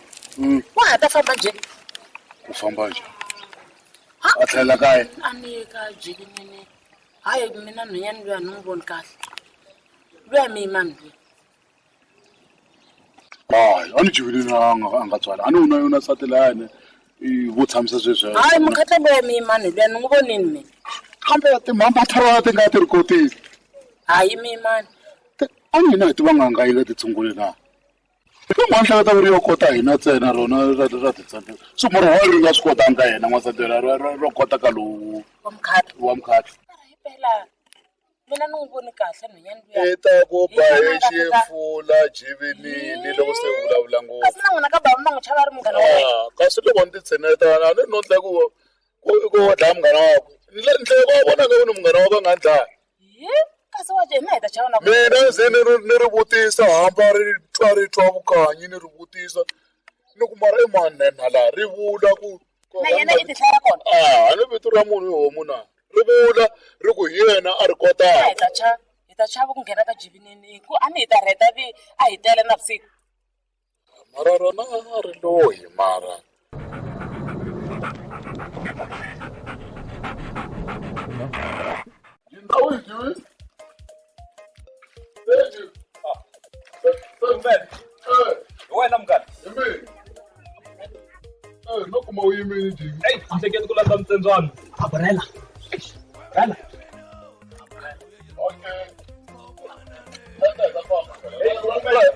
Speaker 18: Wa ha ta famba njhe?
Speaker 17: Ku famba njhe? A tlhelela kaya?
Speaker 18: A ni ye ka Jivinini. Hayi mina nhwanyana luya a ni n'wi voni kahle. Luya miyimani luya.
Speaker 17: Hayi a ni Jivinini a nga a nga tswala a ni u na u na nsati layani vo tshamisa sweswi.
Speaker 18: Hayi mukhatwa luya miyimani luya ni n'wi vonini mina.
Speaker 17: Kambe timhamba ta rona ti nga ti ri kotile.
Speaker 18: Hayi miyimani.
Speaker 17: A ni hina hi tiva n'anga yi nga ti tshunguli na. Rin'wana hleketa ku ri yo kota hina ntsena rona ra ra ti tsandza. So mara why ri nga swi kotanga ka yena n'wansati ra ra ro kota ka lowu
Speaker 18: Wa mukhatwa.
Speaker 17: wa mukhatwa.
Speaker 18: Hi pela mina ni n'wi voni kahle nhwanyana luya.
Speaker 17: I ta ku ba hi xifula Jivinini loko se u vulavula ngopfu.
Speaker 18: Kasi na n'wina ka bava ma n'wi chava a ri munghana wa wena.
Speaker 17: Ah, kasi loko ni ti tshineta a ni no ndla ku ku ku wa dlaya munghana wakwe. Ndle ndle wa vona nga ku ni munghana wakwe a nga ni dlaya.
Speaker 18: Hi kasi wa hina hi ta chava na ku.
Speaker 17: Mina ze ni ri ni ri vutisa hamba ri twa ri twa vukanyi ni ri vutisa ni ku mara i mani nhenha laha ri vula ku
Speaker 18: Na yena i ti hlaya kona.
Speaker 17: Ah, a ni vito ra munhu i homu na ri vula ri ku hi yena a ri
Speaker 18: Hi
Speaker 17: kotaka
Speaker 18: ta chava hi ta chava ku nghena ka Jivinini hi ku a ni hi ta rheta vi a hi tele navusiku.
Speaker 17: mara rona a ri loyi mara
Speaker 11: Hi wena munghana.
Speaker 17: No kuma u yimile Jivi.
Speaker 11: Eyi, ni hleketi ku landza mutsembyana.
Speaker 9: Abrela. Rela.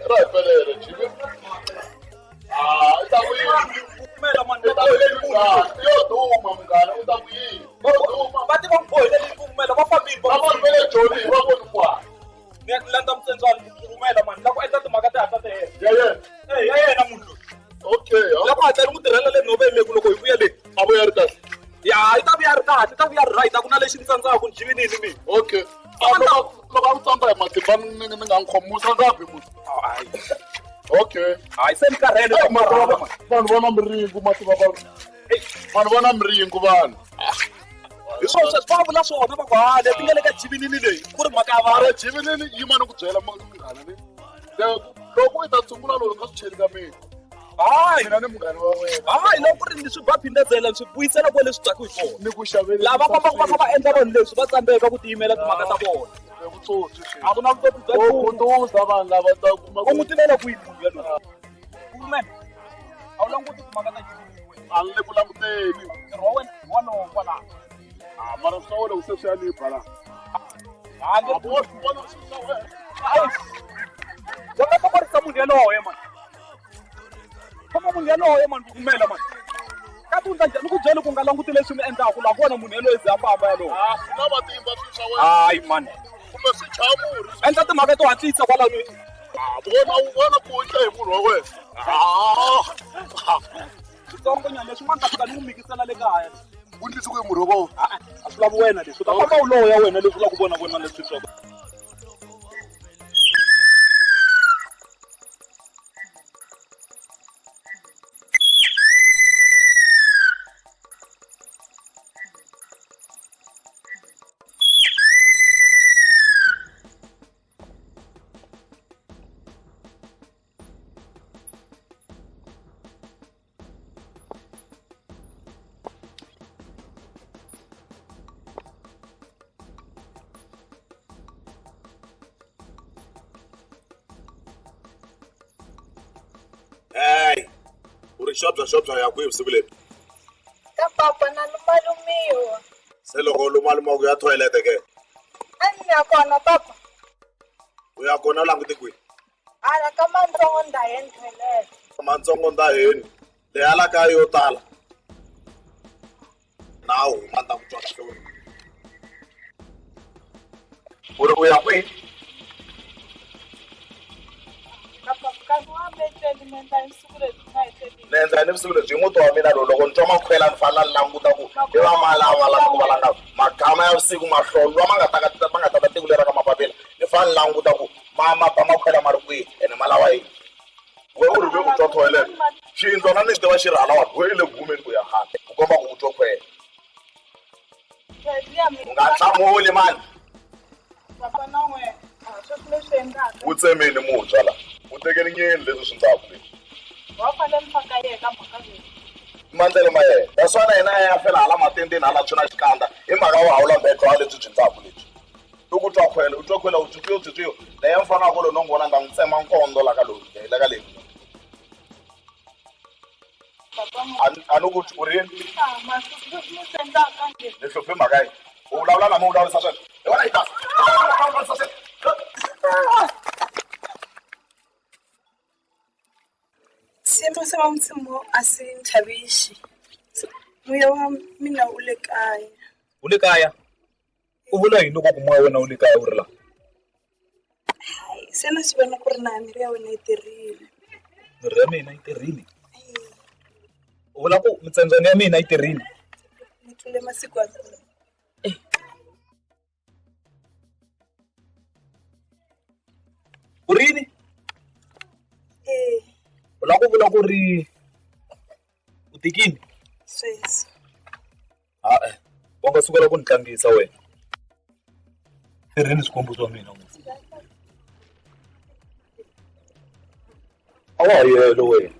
Speaker 17: Ra hi pelele Jivi. Ah, i ta ku yini? Yo duma munghana u ta ku yini?
Speaker 11: Va tiva ku bohile leyi pfumela va fambile.
Speaker 17: Va fambile Joni va voni kwala.
Speaker 11: Ni ya landza mutsembyana ku rhumela mani la ku endla timhaka ti hatla ti hela.
Speaker 17: Ya yena.
Speaker 11: Eh, ya yena munhu loyi.
Speaker 17: Okay.
Speaker 11: La ku hatla ri n'wi tirhela le nhoveni leyi ku loko hi vuya le.
Speaker 17: A vuya ri kahle.
Speaker 11: Ya, yi ta vuya ri kahle, yi ta vuya ri right, a ku na lexi ni tsandzaku ni jivinini mina.
Speaker 17: Okay. Loko loko a ku tsandza hi matimba ni ni nga n'wi khomi musa nga bi musa. Okay.
Speaker 11: Hayi se ni karhele.
Speaker 17: Hey, mara vanhu va na miringu ma tiva vanhu. Vanhu va na miringu vanhu.
Speaker 11: Hi swona sweswo va vula swona va ku ha leti nga le ka jivinini leyi ku ri mhaka ya vanhu.
Speaker 17: Mara jivinini yima ni ku byela munghana ni. Loko i ta tshungula loko nga swi cheli ka mina.
Speaker 11: Hayi.
Speaker 17: Mina ni munghana wa wena.
Speaker 11: Hayi loko ku ri ni swi ba phindazela ni swi vuyisela kwale swi twaku hi kona.
Speaker 17: Ni ku xavele.
Speaker 11: Lava fambaka va kha va endla vanhu leswi va tsandzeka ku tiyimela timhaka ta vona.
Speaker 17: Vutsotsi sweswi.
Speaker 11: A ku na vutsotsi bya
Speaker 17: U
Speaker 11: nchumu.
Speaker 17: kunduza vanhu lava ta kuma
Speaker 11: U n'wi tivela kwihi munhu yaloye? Kumbe a wu languti timhaka ta jivinini wena.
Speaker 17: A ni le ku languteni.
Speaker 9: Ntirho wa wena hi wolowo kwalaho.
Speaker 17: A mara swa wena ku se swi ya ni ba la.
Speaker 9: Handle
Speaker 17: A vo swi vona swilo swa wena.
Speaker 9: Wa nga tokorisa munhu yaloye mani. Khoma munhu yaloye mani pfumela mani. Ka ku ndla njhani ku byele ku nga languti leswi mi endlaku la vona munhu yaloye ze a famba yaloye.
Speaker 17: A swi na matimba swilo swa wena.
Speaker 9: Hayi mani.
Speaker 17: Kumbe swi chaya murhi.
Speaker 9: Endla timhaka to hatlisa kwalano.
Speaker 17: A vona u vona ku u hi munhu wa wena. Ah.
Speaker 9: Switsongo nyana leswi n'wana ta fika ni n'wi mikisela le kaya.
Speaker 17: U ndlise ku yi murhi wa wena.
Speaker 9: A swi lavi wena leswi. U ta famba u loya wena leswi u lava ku vona vona leswi swa.
Speaker 6: Hey, u ri xobya xobya ya kwihi vusiku lebyi?
Speaker 5: Ka papa na lumalumiwa.
Speaker 6: Se loko u lumaluma ku ya toilet ke?
Speaker 5: A ni ya kona papa.
Speaker 6: U ya kona u langute kwihi?
Speaker 5: Hala ka Mantsongo Ndaheni toilet.
Speaker 6: Mantsongo Ndaheni leyi hala kaya yo tala. Na huma ni ta ku twa kahle wena. U ri u ya kwihi?
Speaker 5: Ka papa kasi wa mi etleli mi endla yini vusiku lebyi mi nga etleli?
Speaker 6: Ni endla yini vusiku lebyi? I muti wa mina lowu loko ni twa makhwela ni fanele ni languta ku i va mani lava lavaka ku valanga magama ya vusiku mahlolwa ma nga ta ma nga tata tiko leri ra ka mapapila ni fanele ni languta ku ma ma ba makhwela ma ri kwihi ene ma lava yini. We u ri ve u twa toilet xiyindlwana ni xi tiva xi ri halawani we i le ku humeni ku ya handle ku komba ku u twa khwela. U nga hlamuli mani.
Speaker 5: Papa na wena sweswi leswi endlaka.
Speaker 6: Wu tsemile mutshwa la. U tekeli nyeni leswi swi ndzaku leswi.
Speaker 5: Wa fanele mi faka yena ka mhaka leyi.
Speaker 6: Mandlelo ma yena. Naswona yena a ya fela hala matendeni hala tshwina xikandza hi mhaka wo hawula mbetlo wa lebyi byi ndzaku lebyi. I ku twa khwele, u twa khwele u tswitswiyo tswitswiyo. Leya mfana wa kolo no n'wi vona ni ta n'wi tsema nkondo la ka loyi, la ka leyi. A ni ku u ri yini? Ni hluphe mhaka yini? U vulavula na mina u vulavurisa sweswo. Hi wena yi ta.
Speaker 5: Xiyimo xa va a xi ni chavisi. Moya wa mina wu le kaya.
Speaker 11: Wu le kaya? U vula yini loko ku moya wa wena wu le kaya wu ri laha?
Speaker 5: Hayi, se na swi vona ku ri na mirhi ya wena yi tirhile.
Speaker 11: Mirhi ya mina yi tirhile? U vula ku mitsembyana ya mina yi tirhile?
Speaker 5: Ni tlule masiku ya kona.
Speaker 11: U ri yini?
Speaker 5: Ee.
Speaker 11: U lava ku vula ku ri u tikile?
Speaker 5: Sweswi.
Speaker 11: Ha-e, wa nga sukela ku ni tlangisa wena. Tirheni swikwembu swa mina musi. A wa ha yelo wena.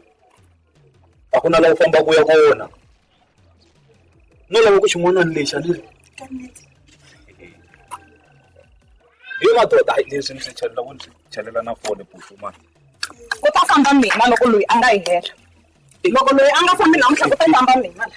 Speaker 11: A ku na laha u fambaka u ya kona. No lava ku xin'wanani lexi a ni ri. Hi madoda hayi leswi ni swi chelela ku ni swi chelela na fole bufu mani.
Speaker 21: Ku ta famba mina loko loyi a nga yi hela. Loko loyi a nga fambi namuntlha ku ta famba mina la.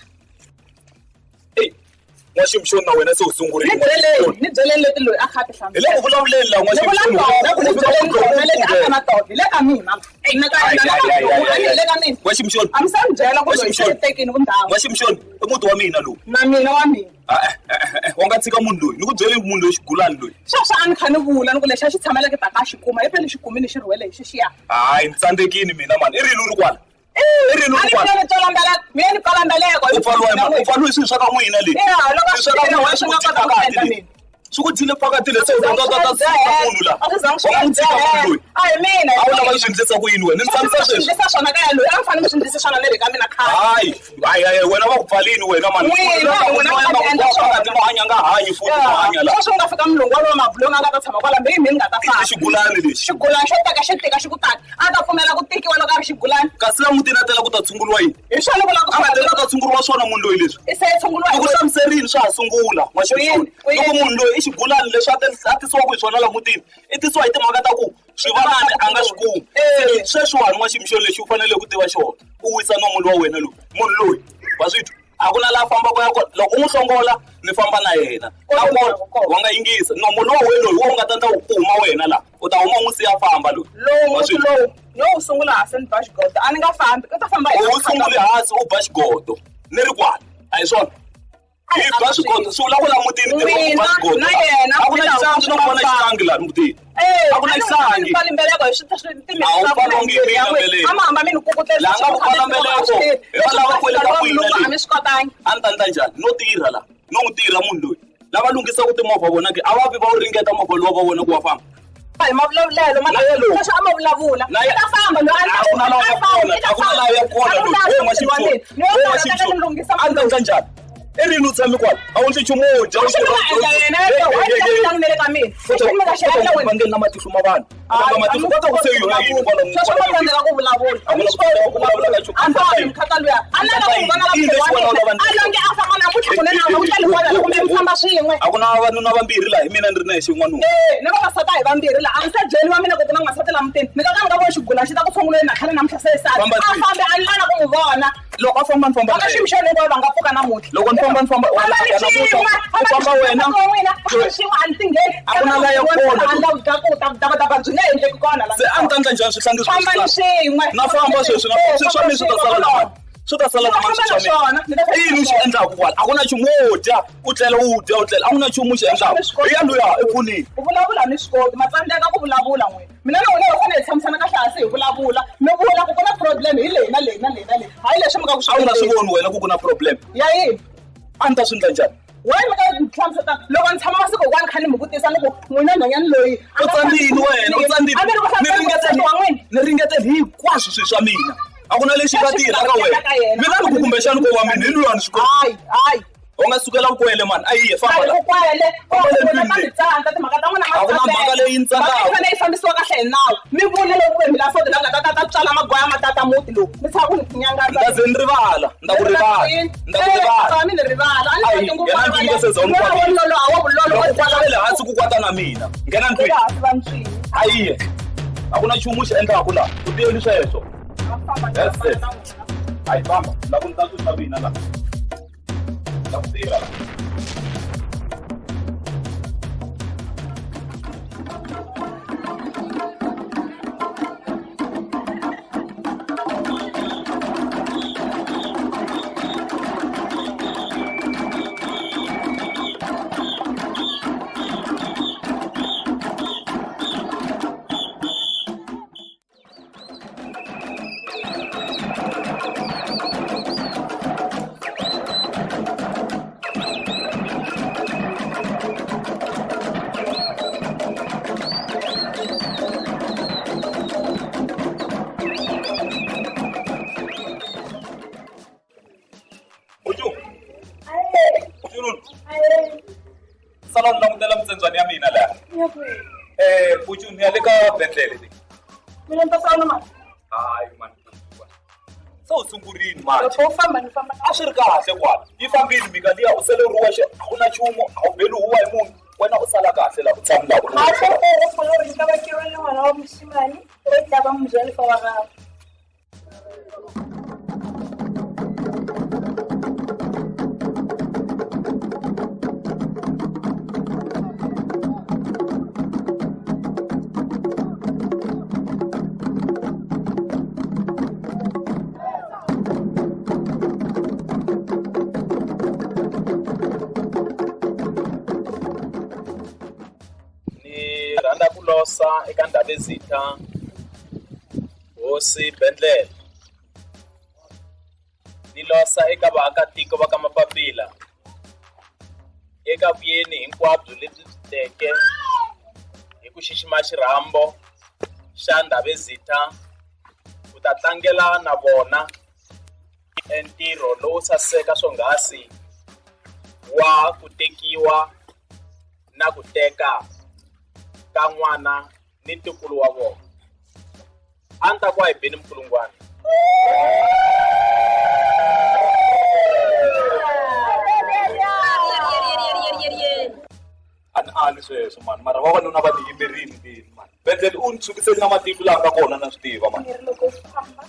Speaker 11: N'waximxoni na wena se u sungurile.
Speaker 21: Ni byeleni, ni byeleni leti loyi a kha a ti
Speaker 11: Hi le ku vulavuleni la
Speaker 21: Ni vula tona ku ni byeleni tona leti a nga na tona hi le ka mina. Eyi na ka yena na ka mina hi le ka mina.
Speaker 11: N'waximxoni.
Speaker 21: A mi se ni byela ku loyi se i tekini vundhawu.
Speaker 11: N'waximxoni i muti wa mina lowu.
Speaker 21: Na mina wa mina.
Speaker 11: E-e, wa nga tshika munhu loyi ni ku byeleni munhu loyi xigulani loyi.
Speaker 21: Sweswo a ni kha ni vula ni ku lexi a xi tshameleke taka a xi kuma hi pele xi kumile xi rhwele hi xexiya.
Speaker 11: Hayi ni tsandzekile mina mani i rini u ri kwala? I rini u ri kwala?
Speaker 21: A ni pfala mbeleko, mina ni pfala mbeleko.
Speaker 11: U pfariwa hi mani? U pfariwe hi swilo swa ka n'wina leswi.
Speaker 21: Ya, loko
Speaker 11: Swilo swa ka n'wina
Speaker 21: swi
Speaker 11: swi
Speaker 21: nga
Speaker 11: ku
Speaker 21: kota ku
Speaker 11: dyile
Speaker 21: endla
Speaker 11: phakati
Speaker 21: mina.
Speaker 11: Swi ku dyile phakati leswi u ta ta ta tshika munhu la.
Speaker 21: A swi zangi swi
Speaker 11: Wa nga n'wi tshika munhu loyi.
Speaker 21: A hi mina.
Speaker 11: A wu lava yi swi endlisa ku yini wena? Ni tshamisa
Speaker 21: Swi
Speaker 11: sweswi.
Speaker 21: endlisa swona kaya loyi a ni fanele mi swi endlise swona na le ka mina khale.
Speaker 11: Hayi, hayi hayi wena va ku pfalini wena mani.
Speaker 21: N'wina, n'wina mi nga endla swona.
Speaker 11: Phakati no hanya nga hanyi futhi no hanya la.
Speaker 21: Sweswi ku nga fika mulungu walowo mabulongo a nga ta tshama kwala mbe hi mina ni nga ta famba.
Speaker 11: Xigulani lexi.
Speaker 21: Xigulani xo teka xi tika xi ku tani. A ta pfumela ku tikiwa loko a ri xigulani.
Speaker 11: Kasi la mutini a tela ku ta tshunguriwa yini?
Speaker 21: Hi swona ni vulaka
Speaker 11: A nga tela ku ta tshunguriwa swona munhu loyi leswi.
Speaker 21: I se tshunguriwa
Speaker 11: Ni ku hlamuserile swa ha sungula n'waximxoni. Loko munhu loyi i xigulani leswi a tisiwaka hi swona la mutini, i tisiwa hi timhaka ta ku swivanani a nga swi kumi. Se sweswiwani n'waximxoni lexi u faneleke ku tiva xona, u wisa nomu lowa wena lowu. Munhu loyi. Wa swi twa? A ku na laha fambaka ya kona. Loko u n'wi hlongola ni famba na yena. Na kona wa nga yingisa. Nomo lowa we loyi wo nga ta ndla ku huma wena la. U ta huma u n'wi siya famba loyi.
Speaker 21: Lowu
Speaker 11: Wa
Speaker 21: muti
Speaker 11: swi twa?
Speaker 21: lowu no wu sungula hansi ni ba xigodo a ni nga fambi u ta famba
Speaker 11: U sunguli hansi u ba xigodo. Ni ri kwala. A hi swona? Hi ba swigodo swi vula ku la mutini tirha ku ba
Speaker 21: N'wina
Speaker 11: swigodo.
Speaker 21: na yena
Speaker 11: A ku na
Speaker 21: mi ta
Speaker 11: xihlangi no vona xihlangi laha mutini.
Speaker 21: Eh,
Speaker 11: A ku na xihlangi.
Speaker 21: pfali mbeleko hi swi
Speaker 11: A wu pfalongi hi mina mbeleko.
Speaker 21: a ma hamba mi ni kukutela
Speaker 11: Laha nga ku pfala mbeleko, hi va lava kwele ka n'wina
Speaker 21: a
Speaker 11: le.
Speaker 21: mi swi kotangi
Speaker 11: A ni ta ndla njhani? No tirha la. No n'wi tirha munhu loyi. Lava lunghisaka timovha vona ke a va vi va wu ringeta movha luwa va vona ku wa famba.
Speaker 21: hi mavulavulelo
Speaker 11: Na yena loyi.
Speaker 21: leswi a ma vulavula
Speaker 11: Na ye-
Speaker 21: i ta famba loyi
Speaker 11: A ku na lawa ya kona, a ku na lawa ya kona loyi. Wo huma xipfuno. Wo huma xipfuno. A ni ta ndla njhani? I rini u tshame kwala? A wu ndli nchumu wo dya.
Speaker 21: Xi mi nga endla yena
Speaker 11: Hey, hey, hey, hey.
Speaker 21: wa
Speaker 11: Va ngeni na matihlo ma vanhu. Va matihlo va ta ku se yona yini kwala
Speaker 21: sweswo va tsandzeka ku vulavula
Speaker 11: A ku na ku vulavula ka nchumu.
Speaker 21: a fambi mkhata luya a lava ku vona
Speaker 11: Yini lexi wena u lava
Speaker 21: a longe a famba namuntlha kunene a nga tleli kwala kumbe mi famba swin'we
Speaker 11: A ku na vavanuna vambirhi laha hi mina ni ri nexe n'wanuna.
Speaker 21: Eh, ni vavasati a hi vambirhi laha a ndzi se byeliwa mina ku ku na n'wansati la mutini ni ka ka ni nga voni xigulana xi ta ku tshunguleni na khale namuntlha se sala
Speaker 11: Famba
Speaker 21: a
Speaker 11: ndlwini.
Speaker 21: fambi a ni lava ku n'wi vona
Speaker 11: Loko a famba ni famba
Speaker 21: va
Speaker 11: na
Speaker 21: ka
Speaker 11: yena.
Speaker 21: xiyimo xa yena va nga pfuka namuntlha
Speaker 11: Loko ni famba ni famba
Speaker 21: famba ni
Speaker 11: wena
Speaker 21: xin'we
Speaker 11: u famba wena.
Speaker 21: n'wina famba xin'we a ni tingheni
Speaker 11: A ku na la ya kona loyi.
Speaker 21: dabadaba byi nge endleki kona la
Speaker 11: Se a ni ta ndla njhani swihlangi swi
Speaker 21: famba ni xin'we
Speaker 11: Na famba sweswi na swilo swa mina swi ta sala na mani. Swi ta sala na mani swilo swa mina. I yini u xi endlaku kwala? A ku na nchumu wo dya, u tlela u dya u tlela. A ku na nchumu u xi endlaku. Hi ya luya efonini.
Speaker 21: ku vulavula mi swi koti ma tsandzeka ku vulavula n'wina mina na n'wina hi fanele hi tshamisana kahle hansi hi vulavula mi vula ku ku na problem hi leyi na leyi na leyi na leyi hayi leswi mi nga ku
Speaker 11: A wu nga swi
Speaker 21: endleni.
Speaker 11: voni wena ku ku na problem.
Speaker 21: ya yini
Speaker 11: A ni ta swi ndla njhani?
Speaker 21: wena mi ka hlamuseta loko ni tshama masiku hinkwawo ni kha ni mi vutisa ni ku n'wina nhwanyana loyi a
Speaker 11: U
Speaker 21: nga
Speaker 11: tsandzile wena, u tsandzile.
Speaker 21: A ni ri ku
Speaker 11: Ni ringetele
Speaker 21: wa n'wina
Speaker 11: ni ringetele hinkwaswo swilo swa mina. A ku na lexi nga tirha ka
Speaker 21: Leswi
Speaker 11: wena.
Speaker 21: ka yena.
Speaker 11: Mina ni ku kumbexani ko wa mina hi luyani swi koti.
Speaker 21: Hayi, hayi.
Speaker 11: U nga sukela kwele mani, a yi ye famba la.
Speaker 21: ku kwele
Speaker 11: Famba le
Speaker 21: ma
Speaker 11: ndlwini
Speaker 21: mi
Speaker 11: leyi.
Speaker 21: tsandza timhaka ta n'wina ma
Speaker 11: A ku na mhaka leyi yi
Speaker 21: Mhaka yi
Speaker 11: tsandzaka.
Speaker 21: fanele yi fambisiwa kahle hi nawu mi vule loko ku ve mi la fodi la nga ta ta ta tswala magwaya ma tata muti lowu mi tshama ku ni tinyangaza
Speaker 11: Ni ta ze ni rivala, ni ta ku rivala, ni ta ku rivala.
Speaker 21: mi ni rivala a ni
Speaker 11: Ayi,
Speaker 21: koti ngopfu
Speaker 11: nghena ndlwini ka seza u ni kwatisa.
Speaker 21: lolo a wa vulolo
Speaker 11: Loko ku kwata ve le hansi ku kwata na mina. Nghena ndlwini. A yi ye. A ku na nchumu u xi endlaku laha. U tiyeli sweswo. Yes, yes. A yi famba. La ku ni ta swilo swa mina laha. La ku tirha laha. Uju. Uju. Sala ni langutela mitsembyani ya mina laha. Uju ni ya le ka bendlele leyi.
Speaker 21: mina ni ta sala na mali
Speaker 11: Hayi mani. Se u sungurini manje.
Speaker 21: loko u famba ni famba
Speaker 11: A swi ri kahle kwala. Yi fambile mhika liya u sele u ri wexe a ku na nchumu a wu beli huwa hi munhu. Wena u sala kahle laha u tshami laha u ri wexe.
Speaker 1: Gape o gopola gore nka ba ke rwele ngwana wa mošemane o tla ba mojalefa wa gago.
Speaker 15: Ni rhandza ku losa eka Ndabezitha hosi Bendlela ni losa eka vaakatiko va ka Mapapila eka vuyeni hinkwabyo lebyi byi teke hi ku xixima xirhambo xa Ndabezitha ku ta tlangela na vona entirho lowo saseka swonghasi wa ku tekiwa na ku teka ka n'wana ni ntukulu wa vona. A ni ta ku a hi beni minkulungwana.
Speaker 11: A ni ali sweswo mani mara vavanuna va ni yimerini leni mani. Bendlele u ni tshukiseli na matihlo laha nga kona na swi tiva mani.
Speaker 1: Ni ri loko u famba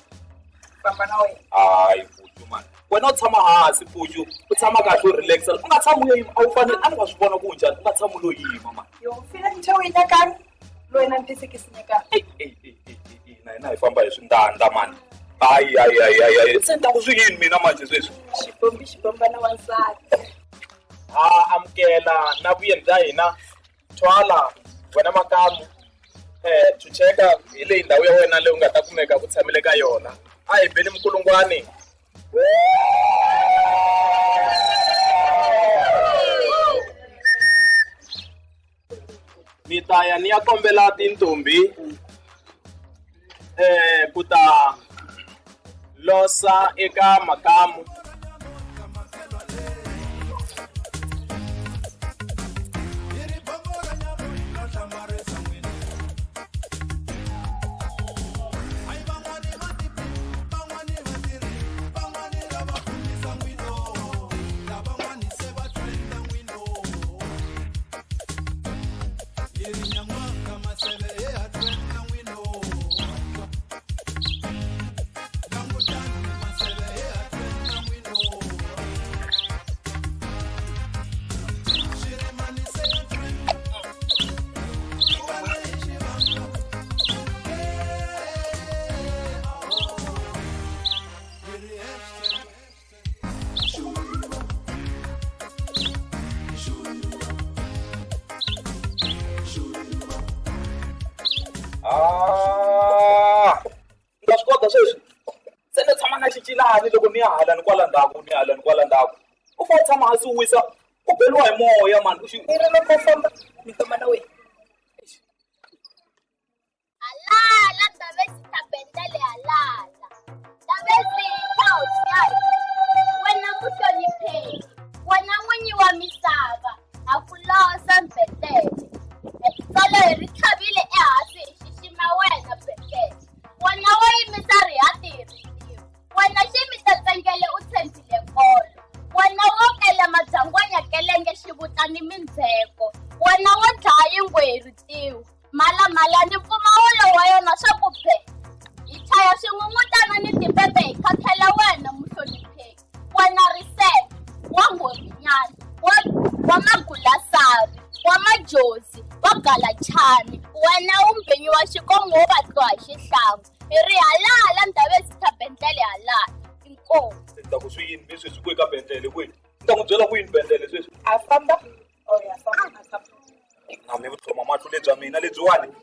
Speaker 1: famba na wena
Speaker 11: Hayi Putu mani. Wena u tshama hansi Pucu, u tshama kahle u relaxa. U nga tshami u yo yima, a wu fanele a ni wa swi vona ku u njhani, u nga tshami u lo yima mani.
Speaker 1: Yo, fela ntho e o e nyakang le wena ntho e se ke se nyakang.
Speaker 11: Hina hina hi famba hi swindanda mani. Hayi hayi hayi hayi hayi se ni ta ku swi yini mina manje sweswi?
Speaker 1: Xibombi xibombana wansati.
Speaker 15: Ha amukela na vuyeni bya hina Thwala wena makamu chucheka hi leyi ndhawu ya wena leyi u nga ta kumeka u tshamile ka yona. A hi beni mikulungwani. Ni ta ya ni ya kombela tintombi ku ta losa eka makamu.
Speaker 11: Ah, ni ta swi kota sweswi se ni tshama na xicilani loko ni ya hala ni kwala ndzhaku ni hala ni kwala ndzhaku u fanele u tshama hansi u wisa u beriwa hi moya mani u xi
Speaker 1: Ni ri loko u famba ni famba na wena.
Speaker 2: Halala Ndabezitha Bendele halala. Ndabezitha hosi ya hina. Wena muhlonipheki, wena n'winyi wa misava, ha ku losa Mbendele. Tsolo hi ri tlhavile ehansi hi xixima wena Bendele. Wena wo yimisa rihati hi risimu. Wena ximita tsengele u tshembile nkolo. Wena wo kela mabyangwanya kelenge xivuta ni mindzheko. Wena wo dlaya yingwe hi ritiho. Mhalamhala ni mpfumawulo wa yona swa ku be. Hi chaya swin'un'utana ni tipepe hi khakhela wena muhlonipheki. Wena risele, wa nghorinyana, wa wa magulasari, wa majozi, wa galachani, wena u mbhinyi wa xikongo wo vatliwa hi xihlangu. Hi ri halala Ndhavezitha Bendlele halala. Inkomu.
Speaker 11: Se ni ta ku swi yini mi sweswi kwihi ka Bendlele kwihi? Ni ta n'wi byela ku yini Bendlele sweswi?
Speaker 1: A famba. Oh ya famba a famba.
Speaker 11: Na mi vutlhoma mahlo lebya mina lebyiwani.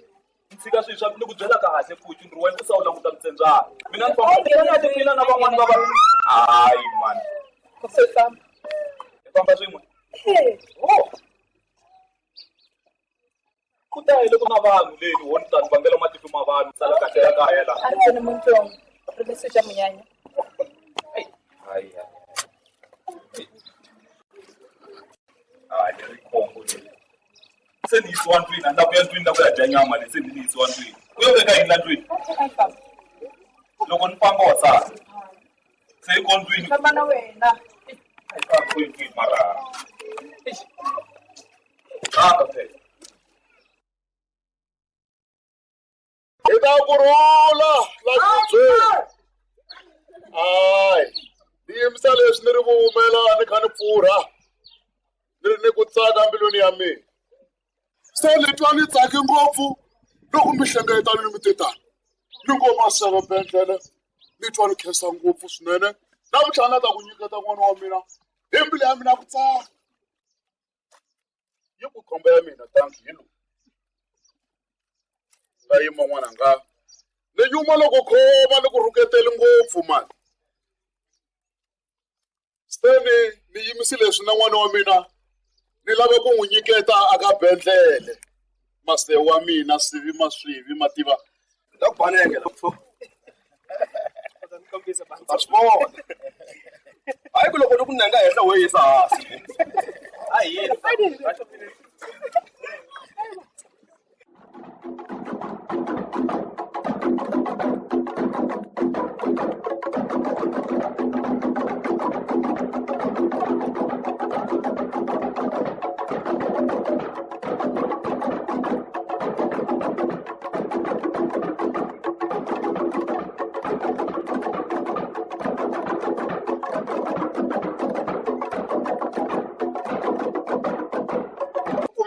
Speaker 11: Ni tshika swilo swa ni ku byela kahle futhi ni ri wena u sa u languta mutsembyana. Mina ni famba ni vona ti na van'wani va va hayi mani.
Speaker 1: Se famba.
Speaker 11: Hi famba swin'we.
Speaker 1: Hey.
Speaker 11: Oh. Ku ta yele ku na vanhu leni wo ni ta ni vangela matihlo ma vanhu sala kahle la kaya la.
Speaker 1: A ri tsene muntsongo. Ri leswi xa munyanya.
Speaker 11: Hayi hayi. Hayi ri khombo leri. Se ni yisiwa ndlwini a ni la ku ya ndlwini la ku ya dya nyama leyi se ni yisiwa ndlwini. U yo veka yini la ndlwini?
Speaker 1: A famba.
Speaker 11: Loko ni famba wa sala. Se yi ko ndlwini.
Speaker 1: Famba na wena.
Speaker 11: A yi fambi ndlwini mara. Eish. Rhanga phela.
Speaker 17: Hi ta ku rhula la xihubyeni. Hayi, ni yimisa leswi ni ri vuhumela ni kha ni pfurha, ni ri ni ku tsaka mbilwini ya mina. Se ni twa ni tsake ngopfu loko mi hlengeletana mi te tani. Ni ngo Maseve Bendlele, ni twa ni khensa ngopfu swinene. Namuntlha na ta ku nyiketa n'wana wa mina hi mbilu ya mina ku tsaka. Yi ku khombo ya mina tanki hi lowu. Nga yima n'wananga. Ni nyuma loko khoma ni ku rhuketeli ngopfu mani. Steni ni yimisile leswi na n'wana wa mina ni lava ku n'wi nyiketa aka Bendlele. Masewu wa mina sivi maswivi mativa.
Speaker 14: La ku baleke la. A swi vona. Hayi ku loko ni ku nanga henhla wo yisa hansi.
Speaker 15: A hi yini.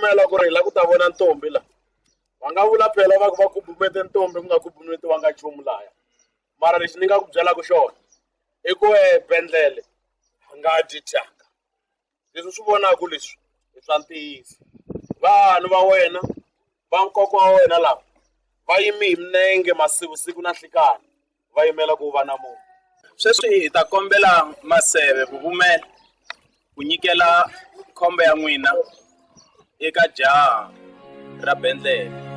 Speaker 6: pfumela ku ri hi la ku ta vona ntombi la va nga vula phela va ku va kubumete ntombi ku nga kubumetiwanga nchumu laya mara lexi ni nga ku byelaka xona i ku bendlele a nga dyi thyaka leswi swi vonaka leswi i swa ntiyiso vanhu va wena va nkoka wa wena lava va yimi hi minenge masiku siku na nhlikani va yimela ku va na munhu
Speaker 15: Sweswi hi ta kombela Maseve Vuvumela ku nyikela khombo ya n'wina eka jaha ra Bendlele.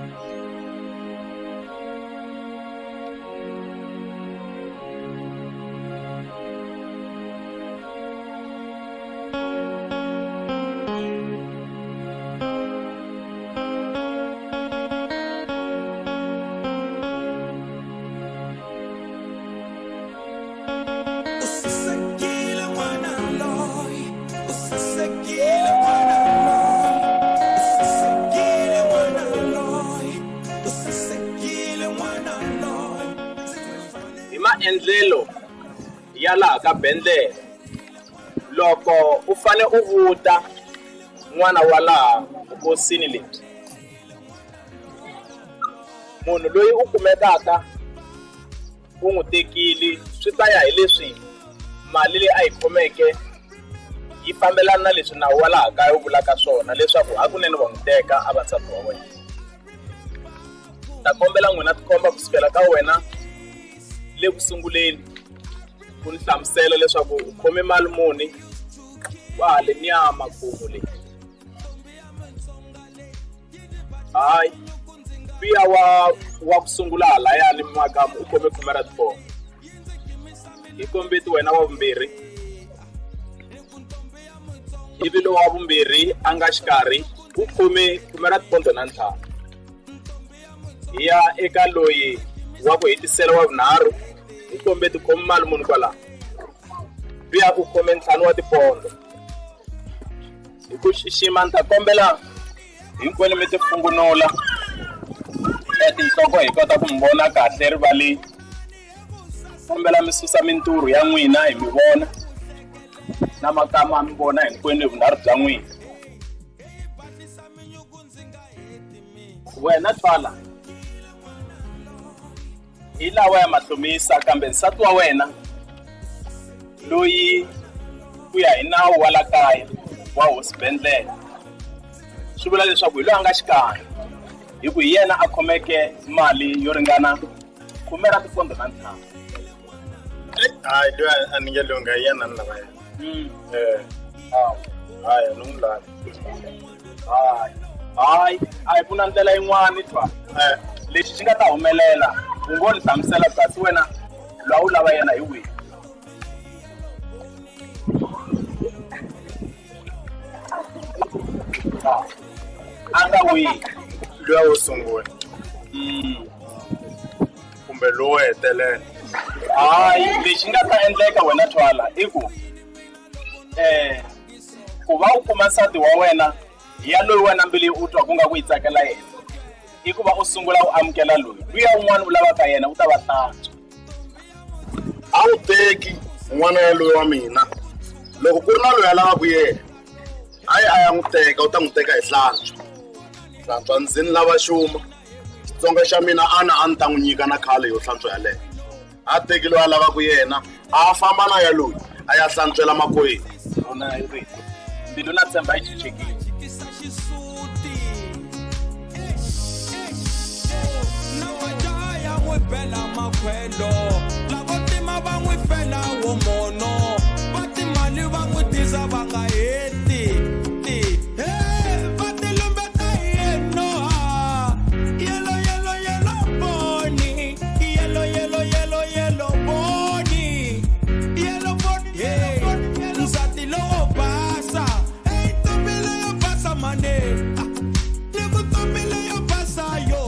Speaker 8: U sasekile n'wana loyi, u sasekile n'wana loyi, u sasekile n'wana loyi, u sasekile n'wana loyi.
Speaker 15: Hi maendlelo ya laha ka Bendlele, loko u fane u vuta n'wana wa laha vukosini lebyi, munhu loyi u kumekaka u n'wi tekile swi ta ya hi leswi mali leyi a yi khomeke yi fambelana na leswi nawu wa laha kaya wu vulaka swona leswaku hakunene wa n'wi teka a va nsati wa wena. Ta kombela n'wina tikhomba kusukela ka wena le ku sunguleni ku ni hlamusela leswaku u khome mali muni wa ha le niya makumu leyi. Hayi luya wa wa ku sungula halayani makamu u khome khume ra tifomo hi kombeti wena wa vumbirhi ivi lowa wa vumbirhi a nga xikarhi u khome khume ra tipondo na ntlhanu hi ya eka loyi wa ku hetisela wa vunharhu hi kombeti khome mali muni kwalaho luya u khome ntlhanu wa tipondo hi ku xixima ni ta kombela hinkwenu mi tifungunula etinhloko hi kota ku mi vona kahle rivaleni kombela mi susa minturhu ya n'wina hi mi vona na makama mi vona hinkwenu hi vunharhu bya n'wina wena twala hi lawa ya mahlomisa kambe nsati wa wena loyi ku ya hi nawu wa la kaya wa hosi Bendlele swi vula leswaku hi loyi a nga xikarhi hi ku hi yena a khomeke mali yo ringana khume ra tipondo na ntlhanu
Speaker 6: hayi loyi a ni nge lungha hi yena ni lava yena hayi a ni n'wi lavi
Speaker 15: hayi hayi a hi ku na ndlela yin'wani twa lexi xi nga ta humelela u ngo ni hlamusela kasi wena loyi a wu lava yena hi wihi a nga wihi
Speaker 6: luya wo sungula kumbe lowo hetelela
Speaker 15: hayi lexi nga ta endleka wena twala i ku ku va u kuma nsati wa wena ya loyi wena mbilu u twa ku nga ku yi tsakela yena i ku va u sungula u amukela loyi luya un'wana u lavaka yena u ta va hlantswa
Speaker 6: a wu teki n'wana ya loyi wa mina loko ku ri na loyi a lavaka yena hayi a ya n'wi teka u ta n'wi teka hi hlantswa hlantswa ndzi ni lava xuma xitsonga xa mina ana a ni ta n'wi nyika na khale yo hlantswa yaleyo a teki loyi a lavaka yena a famba na ya loyi a ya hlantswela makwenu
Speaker 15: rona hi rito mbilu na tshemba yi chichekile
Speaker 8: ya n'wi bela makhwelo lavo tima va n'wi fela wo mono va timali va n'wi tisa va nga heti ti he va tilumbeta hi yenoha yelo yelo yelo boni yelo yelo yelo yelo boni yelo boni nsati lowo basa eyi ntombi leyo basa mane Ah, ni ku ntombi leyo basa yo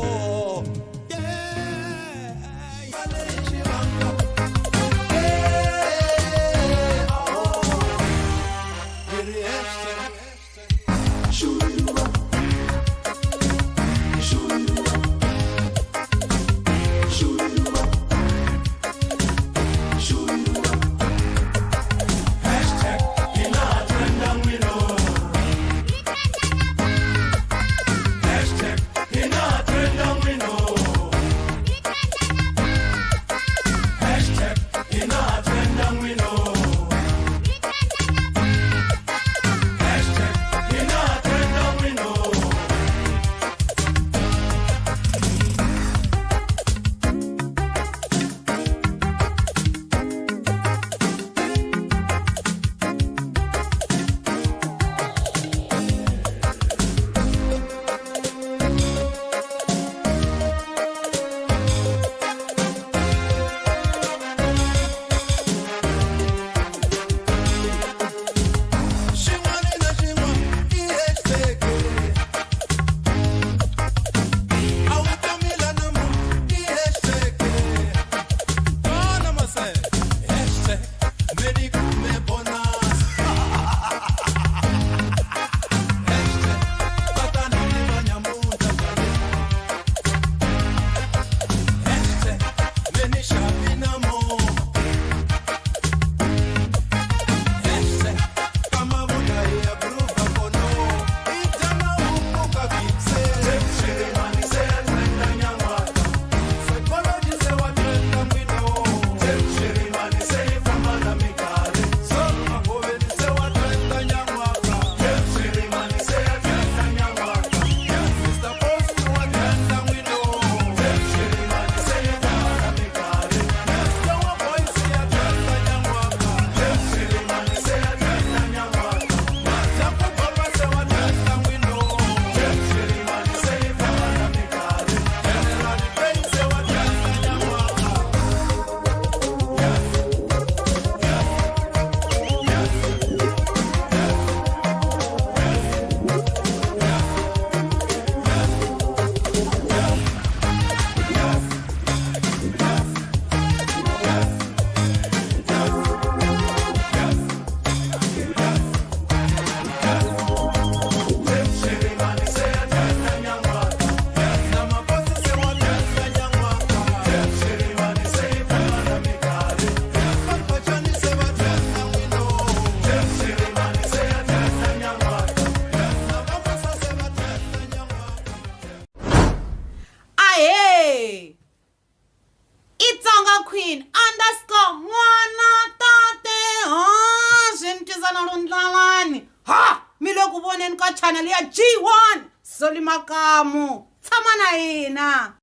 Speaker 3: na lundlalani ha mi le ku voneni ka chanel ya g1 soli makamu tshama na hina.